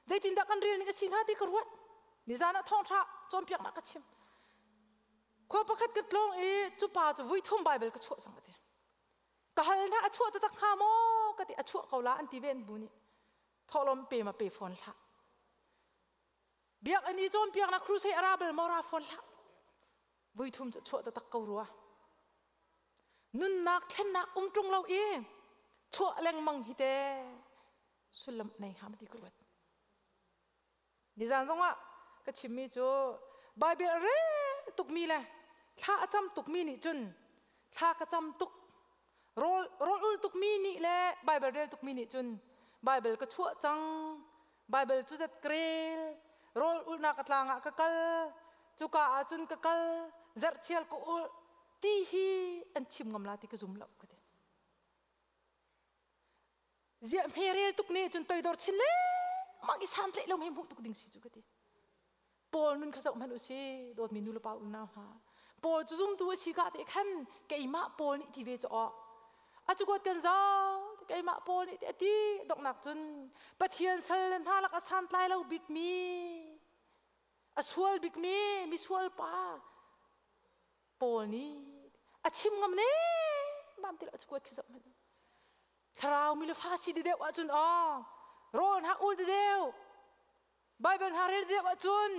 Zeitindah kan rel ning a si hnga ti ka ruat. Nizan ah thawngṭha cawnpiaknak ka chim. Khua pakhat ka tlawng i cu pa cu vui thum Baibal ka chuah cang a ti. Ka hal hna a chuah taktak hnga maw ka ti a chuah ko la an ti ve an bu nih. Thawhlawm pe ma pe fawn hlah. Biakinn i cawnpiaknak crusade a ra bal maw ra fawn hlah. Vui thum cu chuah taktak ko rua. Nunnak thlennak um ṭung lo i chuah lengmang hi te sullam nei hnga ma ti ka ruat. Nizan zongah ka chimmi cu Bible a rel tukmi le thla a cam tukmi nih cun thla ka cam tuk rawl rawl ul tukmi nih le Bible rel tukmi nih cun Bible ka chuah cang Bible cu zat ka rel rawl ulhnak a tlang ah ka kal cuka ah cun ka kal zerhchial ka ulh ti hi an chim ngam la ti ka zum lo ka ti. Ziah hme rel tuk ne cun toidor chin lengmang i santlaih lo hei hmuh tuk ding si cu ka ti. Paul nun kha zoh hmanh u si dawtmi nu le pa unau hna. Paul cu zumtu a si ka te khan keimah Paul nih ti ve cu aw. A cu kuat kan zau keimah Paul nih ti a ti donghnak cun Pathian sal le hna lak a santlai lo bikmi a sual bikmi misual pa Paul nih a chim ngam ne mam ti lo a cu kuat khi zoh hmanh. Thlarau mi le fa si deuh ahcun aw rawl hna ul deuh Bible hna rel deuh ahcun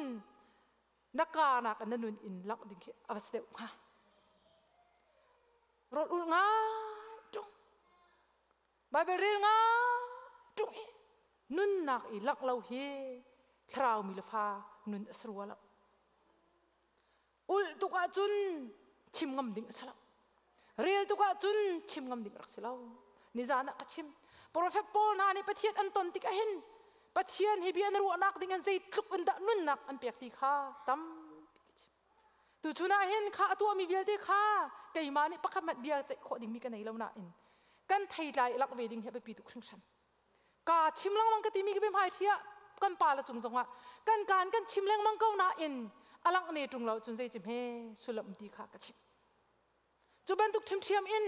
na ka nak na nun in langh ding khi a va si deuh hnga. Rawl ul ngai ṭung Bible rel ngai ṭung i nunnak i langh lo hi thlarau mi le fa nun a si rua lo. Ulh tuk ahcun chim ngam ding a si lo. Rel tuk ahcun chim ngam ding rak si lo. Nizan ah ka chim. Prophet Paul hna nih Pathian an ton tik ahhin Pathian hi bia an ruahnak ding in zeitluk in dah nunnak an pek ti kha tampi ka chim. Tuchun ah hin kha a tuahmi vialte kha keimah nih pakhat hmanh bia ceih khawh dingmi ka nei lo nain kan theitlai i lak ve ding hi a biapi tuk hringhran. Ka chim lengmang ka timi ka biahmai thli ah kan pa le cung zongah kan kaan kan chim lengmang ko nain a langh ne ṭung lo cun zei ci hme sullam ti kha ka chim. Cu bantuk ṭhiamṭhiam in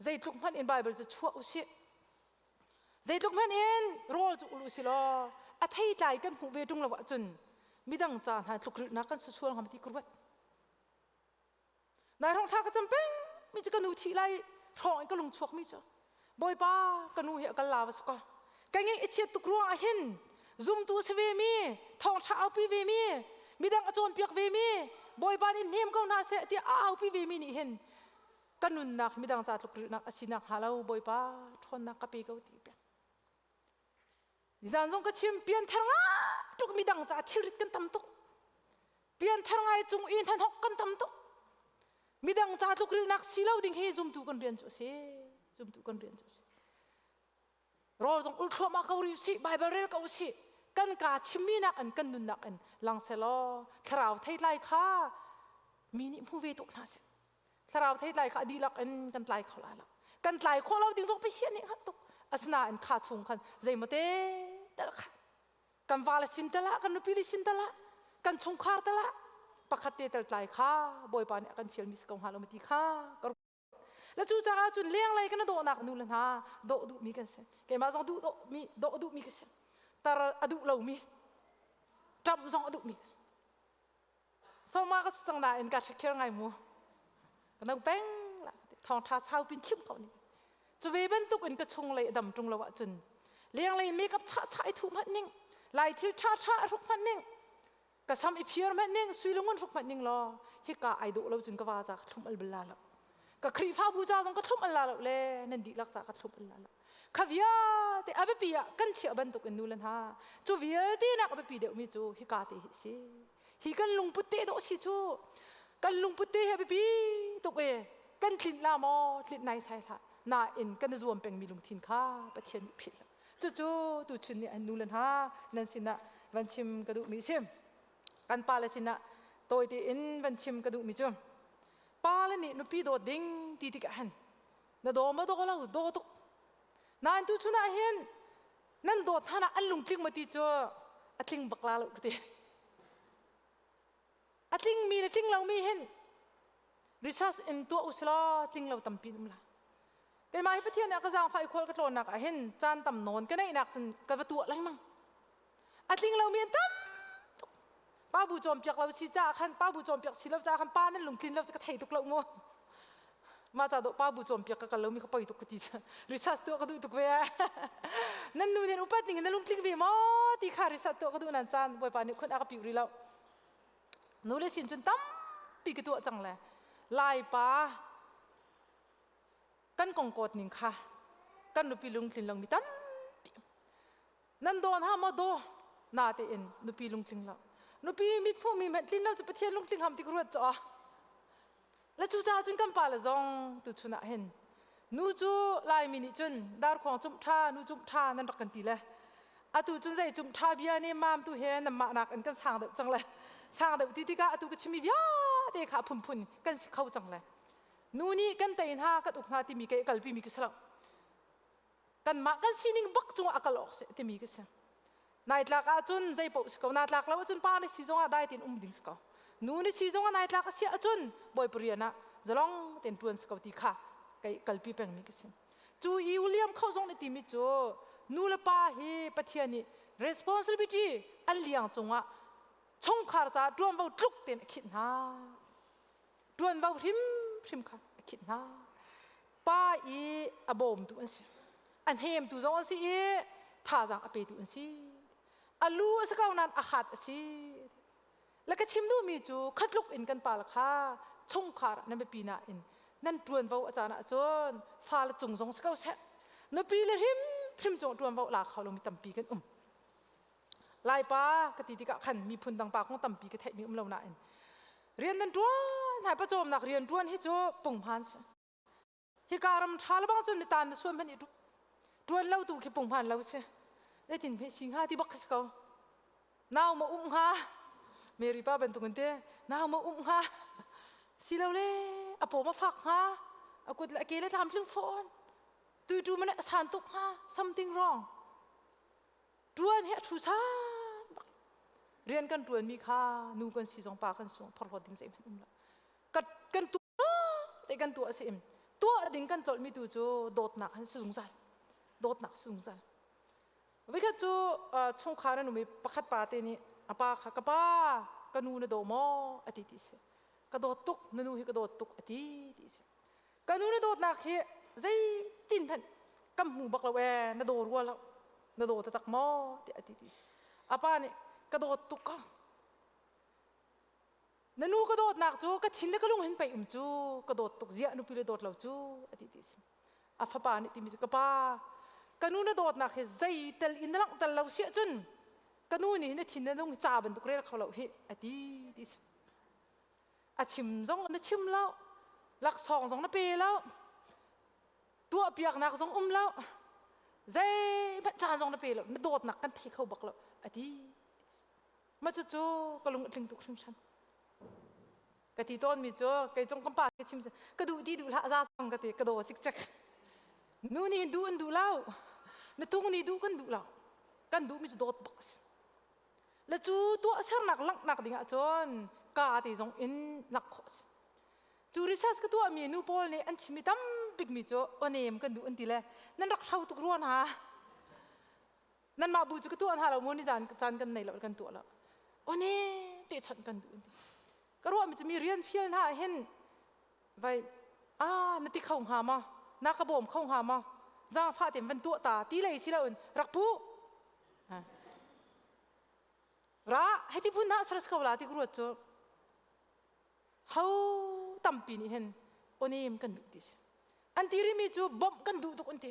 zeitluk hmanh in Bible cu chuah usih. Zeitluk hmanh in rawl cu ul usih law a theitlai kan hmuh ve ṭung lo ahcun midang ca hna tlukrilhnak kan si sual hnga ti ka ruat. Nai hrawng thla ka cam peng mi cu ka nu thih lai hrawng in ka lung chuak mi cu Bawipa ka nu hi a kal la va suka ka ngeih i chiat tuk ruang ah hin zumtu si ve mi thawngṭha aupi ve mi midang a cawnpiak ve mi Bawipa nih hnem ko hna seh tiah a aupi ve mi nih hin ka nunnak midang ca tluk rilhnak a sinak hnga lo Bawipa ṭhawnnak ka pe ko ti pek Nizan zong ka chim pianthar ngai tuk midang ca thilrit kan tam tuk. Pianthar ngai cung i hnahnok kan tam tuk. Midang ca tlukrilnak si lo ding hi zumtu kan rian cu a si. Zumtu kan rian cu a si. Rawl zong ul thluahmah ko rih usih, Bible rel ko usih. Kan kaa chimmi nak in kan nunnak in lang selaw thlarau theitlai kha mi nih hmu ve tuk hna seh. Thlarau theitlai kha a dihlak in kan tlai kho lai lo. Kan tlai khawh lo ding zong Pathian nih hngalh tuk. Asinain kha chung khan zeimaw te tel kha kan vale sin tel ah kan nupi le sin tel ah kan chungkhar tel ah pakhat te tel tlai kha Bawipa nih a kan fialmi si ko hnga lo ma ti kha ka la cu caah cun lenglei kan dawhnak nu le hna dawh duhmi kan si keimah zong duh dawhmi dawh duhmi ka si tar a duh lomi ṭamh zong a duhmi ka si Soma ka si cang nain ka ṭhekher ngai mu. Ka no peng la thawngṭha chau pin chim ko ni. Cu ve bantuk in ka chung lei a dam ṭung lo ahcun lenglei makeup chah chah i thuh hmanh ning, lai thil ṭha ṭha a hruk hmanh ning, ka sam i phiar hmanh ning, sui le ngun hruk hmanh ning law hika ai dawh lo cun ka va ca ka thlum al bal la lo. Ka Khrihfabu ca zong ka thlum al la lo le nan dihlak ca ka thlum al la lo. Kha vialte a biapi ah kan chiah bantuk in nu le hna cu vialte nak a biapi deuhmi cu hika te hi si. Hi kan lungput te dawh si cu kan lungput te hi a biapi tuk e kan tlinh la maw tlinh nai sai hlah nain kan i zuam pengmi lungthin kha Pathian nih philh lo. Cucu tuchun nih an nu le hna nan sinah van chim ka duhmi si. Kan pale sinah tawi tein van chim ka duhmi cu pale nih nupi dawt ding ti tikah hin na daw maw daw lo daw tuk. Nain tu chun ah hin nan dawt hna an lungtling ma ti cu a tling bak la lo ka ti. A tling mi le tling lo mi hin research in tuah usilaw tling lo tampi um la. Keimah hi Pathian nih a ka zaangfah i khual ka tlawnnak ah hin caan tam nawn ka neihnak cun ka va tuah lengmang. A tling lomi an tam tuk. Pa bu cawnpiak lo si caah khan pa bu cawnpiak si lo caah khan pa nan lungtlin lo cu ka thei tuk lo mu. Mah ca dawh pa bu cawnpiak ka kal lomi kha poi tuk ka ti cu. Research tuah ka duh tuk ve. Nan nu nih upat ning in na lungtling ve maw ti kha research tuah ka duh nan caan Bawipa nih khun a ka piu rih lo. Nu le sin cun tampi ka tuah cang le Laipa kan kongkawt ning kha kan nupi lungtlin lomi tampi nan dawn ha maw daw na tein nupi lungtling lo nupi mit hmuh mi hmanh tlin lo cu pathian lungtling ham ti ka ruat cu a le cu caah cun kan pa le zong tu chun ah hin nu cu laimi nih cun darkhuang cumh tha nu cumh tha nan rak kan ti le atu cun zei cumh tha bia ne mam tu he nan mah nak in kan sang deuh cang le sang deuh ti tikah atu ka chimi vialte kha phunphun kan si kho cang le Nu nih kan tei hna kan uk hna timi ke kalpi mi ka si lo. Kanmah kan sining bak cungah a kal awk si timi ka si. Nai tlak ahcun zei paoh si ko. Na tlak lo ahcun pa na si zongah dai tein um ding si ko. Nu na si zongah nai tlak a si ahcun bawipa rian ah zalong tein ṭuan si ko ti kha kei kalpi pengmi ka si. Cu i William kho zong nih timi cu nu le pa hi Pathian nih responsibility an liang cungah chungkhar caah ṭuanvo tluk tein a khinh hna. Ṭuanvo hrimhrim kha a khinh hna. Pa i a bawmtu an si. A hnemtu zong an si i thazaang a petu an si. A lu a si ko nain a hat a si. Le ka chim duhmi cu khatluk in kan pa le kha chungkhar nan biapi nain nan ṭuanvo a caan ahcun fale cung zong si ko seh. Nupi le hrimhrim cung ṭuanvo la kho lomi tampi kan um. Laipa ka ti tikah khan miphun dang pa kong tampi ka theihmi um lo nain rian nan ṭuan hai pawcawmnak rian ṭuan hi cu punghman si. Hika ram ṭha lebang cun mitan na suam hmanh i ṭuan lo tu khi punghman lo si. Zeitin hme si hnga ti bak si ko. Nau ma um hnga? Mary pa bantuk in te nau ma um hnga? Si lo le a paw ma fak hnga? A kut le a ke le tlamtling fawn. Tuitu man a san tuk hnga? Something wrong. Ṭuan hi a ṭhu san bak. Rian kan ṭuanmi kha nu kan si zong pa kan si zong phorhlawt ding zeihmanh um lo. Kan, kan tuah te kan tuah si im. Tuah ding kan tlolhmi tu cu dawtnak han si zungzal. Dawtnak si zungzal. Vikhat cu chungkhar an um i pakhat pa te nih a pa kha ka pa ka nu na daw maw a ti ti si. Ka dawt tuk na nu hi ka dawt tuk a ti ti si. Ka nu na dawtnak hi zeitin hmanh kan hmu bak lo ee na daw rua lo na daw taktak maw tiah a ti ti si. A pa nih ka dawt tuk ko. Na nu ka dawtnak cu ka thin le ka lung hin pei um cu ka dawt tuk ziah nupi le dawt lo cu a ti ti si. A fapa nih timi cu ka pa ka nu na dawtnak hi zeitel in na langhter lo siah cun ka nu nih na thin na lung ca bantuk rel kho lo hi a ti ti si. A chim zong na chim lo laksawng zong na pe lo tuahpiaknak zong um lo zeihmanh caan zong na pe lo na dawtnak kan thei kho bak lo a ti ma cucu ka lung a tling tuk hringhran ka ti tawn mi cu kei cung kan pa ka chim ka duh ti duh hlah za cang ka ti ka daw cikcek nu nih duh an duh lo na tung nih duh kan duh lo kan duh mi cu dawt bak a si Le cu tuahsernak langhnak ding ahcun ka te zong in langh khawh a si. Cu research ka tuahmi nu pawl nih an chimmi tambikmi cu awnem kan duh an ti le nan rak hro tuk rua hna. Nanmah bu cu ka tuah hna lo mu ni zan caan kan nei lo kan tuah lo. Awnem te chawnh kan duh an ti. Ka ruahmi cu mi rian fial hna ah hin vai ah na ti kho hnga maw na ka bawm kho hnga maw zaangfah tein van tuah ta ti lei si loin rak pu Ra hiti phun hna saras ko la ti ka ruat cu ho tampi nih hin onem kan duh ti si. An ti rimi cu bawmh kan duh tuk an ti.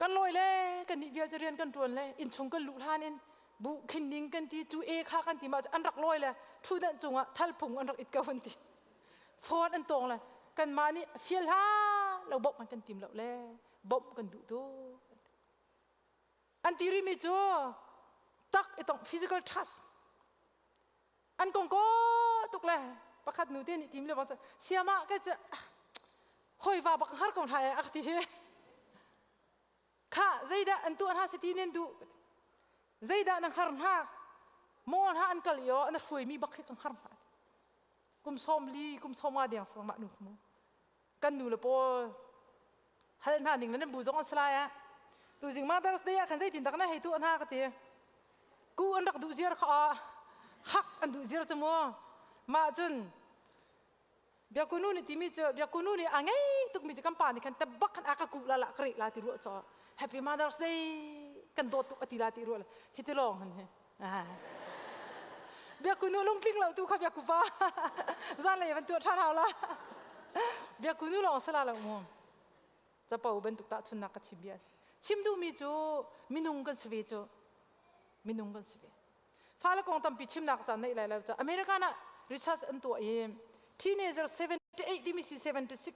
Kan lawi le kan nih vial cu rian kan ṭuan le innchung kan luh hlan in bu khin ning kan ti cu e kha kan ti mah cu an rak lawi le ṭhutdan cungah thalphung an rak it ko an ti. Phone an tawng le kanmah nih fial hlah lo bawmh an kan tim lo le bawmh kan duh tuk. An ti rihmi cu tak i tong physical trust an kong ko tuk le pakhat nu te nih tim le bang siama ka cu hoi va bak har ko hna e a ti hi. Kha zeidah an tuah hna si ti nan duh? Zeidah na hngar hna? Maw hna an kal i aw an hruaimi bak hi ka hngar hna. Kum 40 kum 50 deng sang mah nu mu. Kan nu le pawl hal hna ning le nan bu zong an si lai ah. Tuzing Mother's Day ah khan zeitin dak na hei tuah hna ka ti. Ku an rak duh ziar kha ah hak an duh ziar cu mu. Mah cun Biakunu nih timi cu Biakunu nih a ngei tukmi cu kan pa nih khan tabak khan a ka kuh la la ka reh la ti ruah caw Happy Mother's Day kan dawt tuk a ti la ti ruah hi ti lawng han hi Biakunu lungtling lo tu kha Biakupa zan lei van tuah ṭhan hau la Biakunu lawng sala lo mu capo bantuk tahchunnak ka chim bia chim duhmi cu minung kan si ve cu minung kan si ve Fale kong tampi chimnak caan neih lai lo ca American ah research an tuah i teenager 78 timi si 76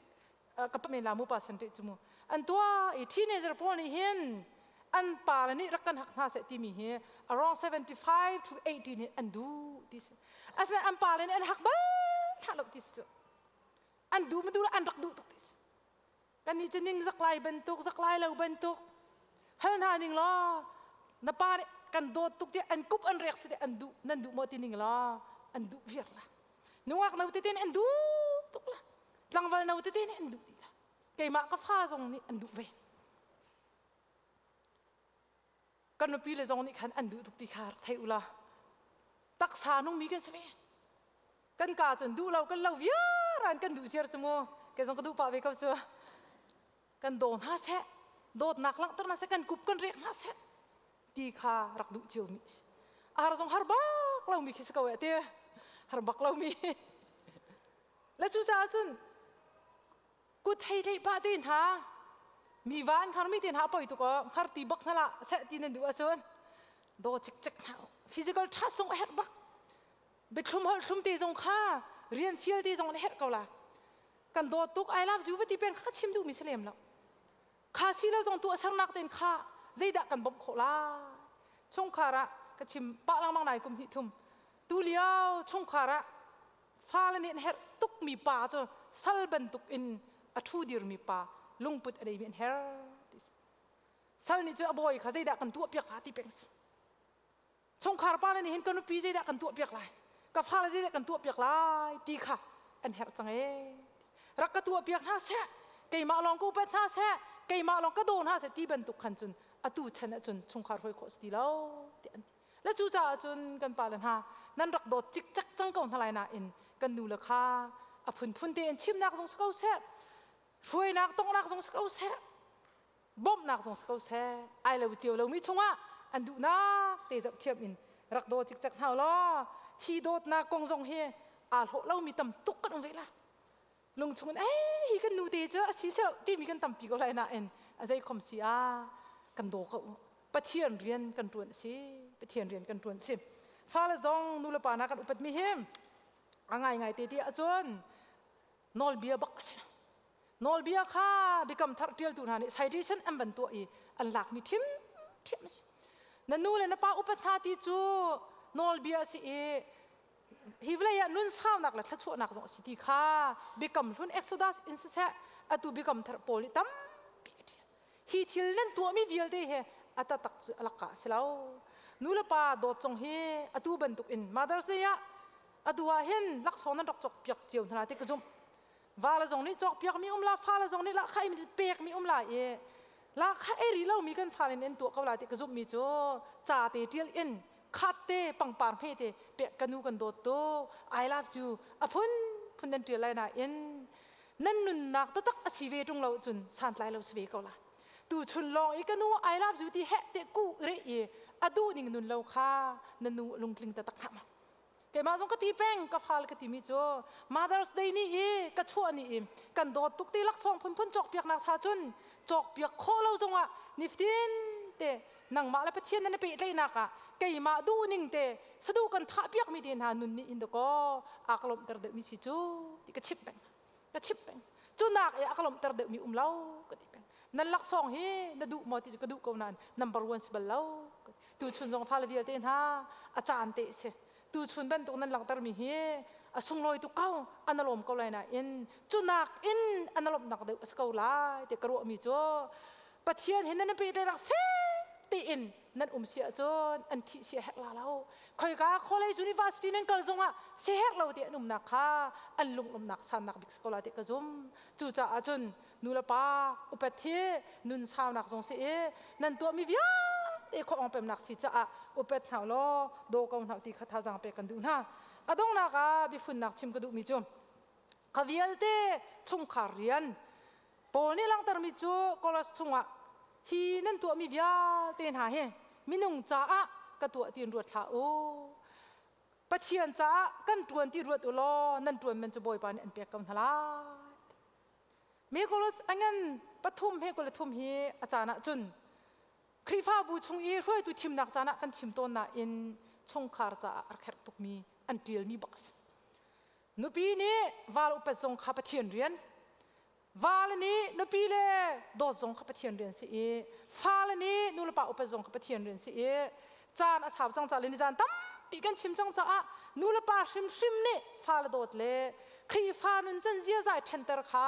ka men la mu percentage cu mu an tuah i teenager pawl nih hin an pa le nih rak kan hak hna seh timi hi around 75 to 80 nih an duh ti si asinain an pa le nih an hak bal hna lo ti si an duh ma duh an rak duh tuk ti si kan nih cu ning zaklai bantuk zaklai lo bantuk hal hna ning law na pa nih kan dawt tuk ti an kup an rek si an duh nan duh maw ti ning law an duh viar la nungak no tete nih an duh tuk la tlangval no tete nih an duh ti la keimah ka fa zong nih an duh ve kan nupi le zong nih khan an duh tuk ti kha rak thei u la taksa nungmi kan si ve kan ka cun duh lo kan lo viar an kan duh ziar cu mu kei zong ka duh pah ve ko cu kan daw hna seh dawtnak langhter hna seh kan kup kan rek hna seh ti kha rak duh cio mi si har zong har bak lo mi khi si ko eh ti har bak lo mi le cu caah cun kut hei tleih pah te hna mi va an khar mi te hna poi tuk aw khar ti bak hna la seh ti nan duh ahcun daw cikcek hna physical touch zong a herh bak biathlum holh thlum te zong kha rian fial te zong an herh ko la kan dawt tuk I love you va ti peng kha ka chim duh mi si lem lo kha si lo zong tu sernak ten kha zeidah kan bawmh khawh lai chungkhar ah ka chim pah lengmang nai kum hnih thum tu lio chungkhar ah Fale nih an herh tukmi pa cu sal bantuk in a ṭhu dirmi pa lungput a neimi an herh ti si. Sal nih cun a bawi kha zeidah kan tuahpiak la ti peng si. Chungkhar pa le nih hin ka nupi zeidah kan tuahpiak lai, ka fale zeidah kan tuahpiak lai ti kha an herh cang ee. Rak ka tuahpiak hna seh, keimah lawng ka upat hna seh, keimah lawng ka daw hna seh ti bantuk khan cun atu chan ahcun chungkhar hruai khawh si ti lo tiah an ti. Le cucaah cun kan pale hna nan rak dawt cikcek cang ko hna lai nain kan nu le kha a phunphun tein chimnak zong si ko seh, hruainak tongnak zong si ko seh, bawmhnak zong si ko seh, ai lo cio lomi chungah an duhnak te zoh thiam in rak daw cikcek hna law hi dawtnak kong zong hi aa hlawh lomi tam tuk kan um ve la. Lung chung in ei hi kan nu te cu a si seh timi kan tampi ko lai nain a zei khom si ah kan daw ko Pathian rian kan ṭuan a si Pathian rian kan ṭuan a si fale zong nu le pa hna kan upatmi hi a ngaingai te ti ahcun nawlbia bak a si nawlbia kha biakam thar ṭialtu hna nih citation an van tuah i an lakmi ṭhimṭhiam a si na nu le na pa upat hna ti cu nawlbia a si i hi vawlei ah nun saunak le thluachuahnak zong a si ti kha biakam hlun Exodus in siseh atu biakam thar pawl nih tampi a ṭial hi thil nan tuahmi vialte hi a taktak cu a lakka a si lo nu le pa dawt zong hi atu bantuk in Mother's Day ah atu ah hin laksawng nan rak cawkpiak cio hna ti ka zumh va le zong nih cawkpiakmi um la fa le zong nih lahkhah in pekmi um lai i lahkhah ei rih lomi kan fale nih an tuah ko lai ti ka zumhmi cu ca te ṭial in khat te pangpar hme te pek ka nu kan dawt tu I love you a phun phun nan ṭial lai nain nan nunnak taktak a si ve ṭung lo cun santlai lo si ve ko la tu chun lawng i ka nu I love you ti heh te ku re i a duh ning nun lo kha na nu lungtling taktak hlah ma keimah zong ka ti peng ka fal ka timi cu Mother's Day ni i ka chuah ni i kan dawt tuk ti laksawng phunphun cawkpiaknak cha cun cawkpiak khawh lo zongah niftin te nangmah le Pathian nan i pehtlaihnak ah keimah duh ning te sadu kan thah piak mi te hna nun nih in dakaw a ka lawmhter deuh mi si cu ti ka chimh peng ka chimh peng cu nak i a ka lawmhter deuh mi um lo ka ti peng nan laksawng hi na duh maw ti cu ka duh ko nain number one si bal lo tu chun zong fale vialte hna a caan te si tu chun bantuk nan langhter mi hi a sunglawi tuk ko an lawm ko lai nain cu nak in an lawmhnak deuh a si ko lai ti ka ruah mi cu. Pathian he nan pehtlaihnak fek tein nan um si ahcun an thih si a herh la lo. Khoika college university nan kal zongah si herh lo ti an umnak kha an lunglawmhnak sannak bik si ko la ti ka zum. Cucaah cun nu le pa upat hi nun saunak zong si i nan tuahmi vialte khuaawng pemnak si caah upat hna law daw ko hna ti kha thazaang pek kan duh hna. A donghnak ah biafunnak chim ka duhmi cu kha vialte chungkhar rian Paul nih langhtermi cu Kolos chungah hi nan tuahmi vialte hna hi minung caah ka tuah tiin ruat hlah u. Pathian caah kan ṭuan ti ruat u law nan ṭuan man cu Bawipa nih an pek ko hna lai. Mi Kolos a ngan pathum he 23 hi a caan ah cun Khrihfabu chung i hruaitu thimnak caan ah kan chim tawn nain chungkhar caah a rak herh tukmi an ṭialmi bak a si. Nupi nih val upat zong kha Pathian rian. Vale nih nupi le dawt zong kha Pathian rian si i fale nih nulepa upat zong kha Pathian rian si i caan a sau cang ca le nizan tampi kan chim cang caah nulepa hrimhrim nih fale dawt le Khrihfa nun can ziaza i ṭhenter kha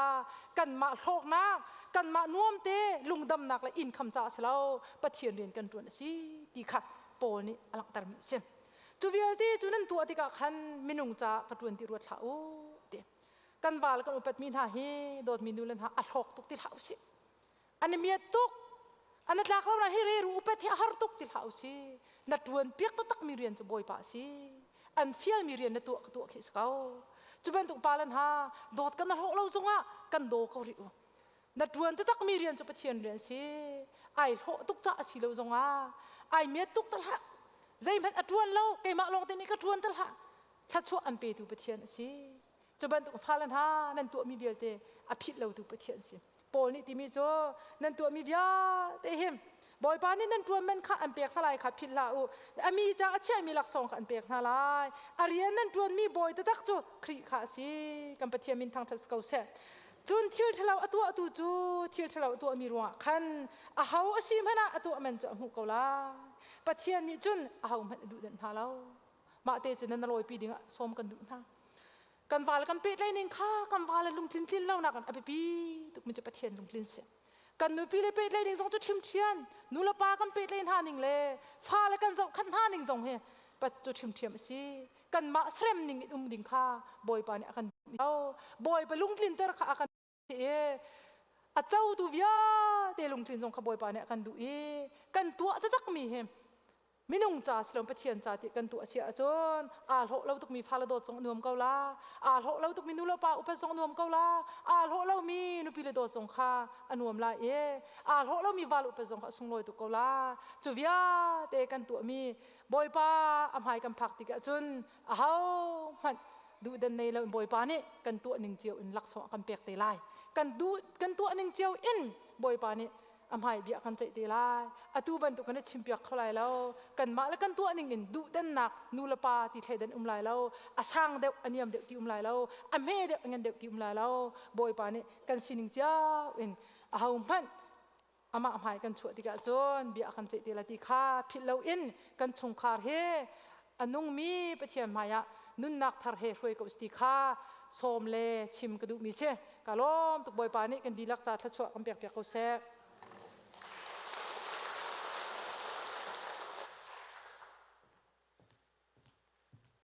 kanmah hlawknak kanmah nuamte lungdamnak le income caah si lo Pathian rian kan ṭuan a si ti kha Paul nih a langhtermi a si. Cu vialte cu nan tuah tikah khan minung caah ka ṭuan ti ruat hlah u ti. Kan val kan upatmi hna hi dawtmi nu le hna a hlawk tuk ti hlah usih. An i miat tuk. An i tlak lo na hi reru upat hi a har tuk ti hlah usih. Na ṭuan piak taktakmi rian cu Bawipa a si. An fialmi rian na tuah ka tuah khi si ko. Cu bantuk pa le hna dawt kan hlawh lo zongah kan daw ko rih u. Na ṭuan taktakmi rian cu Pathian rian a si. Ai hlawh tuk caah a si lo zongah ai miat tuk te hlah. Zeihmanh a ṭuan lo, keimah lawng te nih ka ṭuan te hlah. Thluachuah an petu Pathian a si. Cu bantuk fale hna nan tuahmi vialte a philh lotu Pathian a si. Paul nih timi cu nan tuahmi vialte hi Bawipa nih nan ṭuan man kha an pek hna lai kha philh hlah u. A mi ca a chiahmi laksawng kha an pek hna lai. A rian nan ṭuanmi bawi taktak cu Khrih kha a si. Kan Pathian min thangṭhat ko seh. Cun thil ṭhalo a tuahtu cu thil ṭhalo a tuahmi ruangah khan aho a si hmanh ah a tuah man cu a hmuh ko lai. Pathian nih cun ahohmanh a duh danh hna lo. Mah te cu nan rawipi dingah sawm kan duh hna. Kan val kan pehtlaih ning kha kan val le lungtlin tlin lo nak a biapi tukmi cu Pathian lungtlin si. Kan nupi le pehtlaih ning zong cu ṭhimṭhian, nu le pa kan pehtlaih hna ning le fa le kan zohkhanh hna ning zong hi pat cu ṭhimṭhiam a si. Kanmah serem ning in um ding kha Bawipa nih a kan duh. Bawipa lungtlinter kha a kan i a cotu vialte lungtlin zong kha Bawipa nih a kan duh i kan tuah taktakmi hi minung ca si lo Pathian ca ti kan tuah si ahcun aa hlawh lo tukmi fale dawt zong nuam ko la aa hlawh lo tukmi nu le pa upat zong nuam ko la aa hlawh lomi nupi le dawt zong kha a nuam lai i aa hlawh lomi val upat zong kha a sunglawi tuk ko la cu vialte kan tuahmi Bawipa a hmai kan phak tikah cun aho hmanh duhdan nei lo in Bawipa nih kan tuah ning cio in laksawng a kan pek te lai kan duh kan tuah ning cio in Bawipa nih a hmai bia kan ceih te lai atu bantuk kan i chimpiak kho lai lo kanmah le kan tuah ning in duhdannak nu le pa ti thleidan um lai lo a sang deuh a niam deuh ti um lai lo a hme deuh a ngan deuh ti um lai lo Bawipa nih kan sining cio in aho hmanh amah hmai kan chuah tikah cun bia a kan ceih te lai ti kha philh loin kan chungkhar he a nungmi Pathian hmaiah nunnak thar he hruai ko ti kha sawm le chim ka duhmi si. Ka lawm tuk Bawipa nih kan dihlak ca thluachuah kan pek piak ko seh.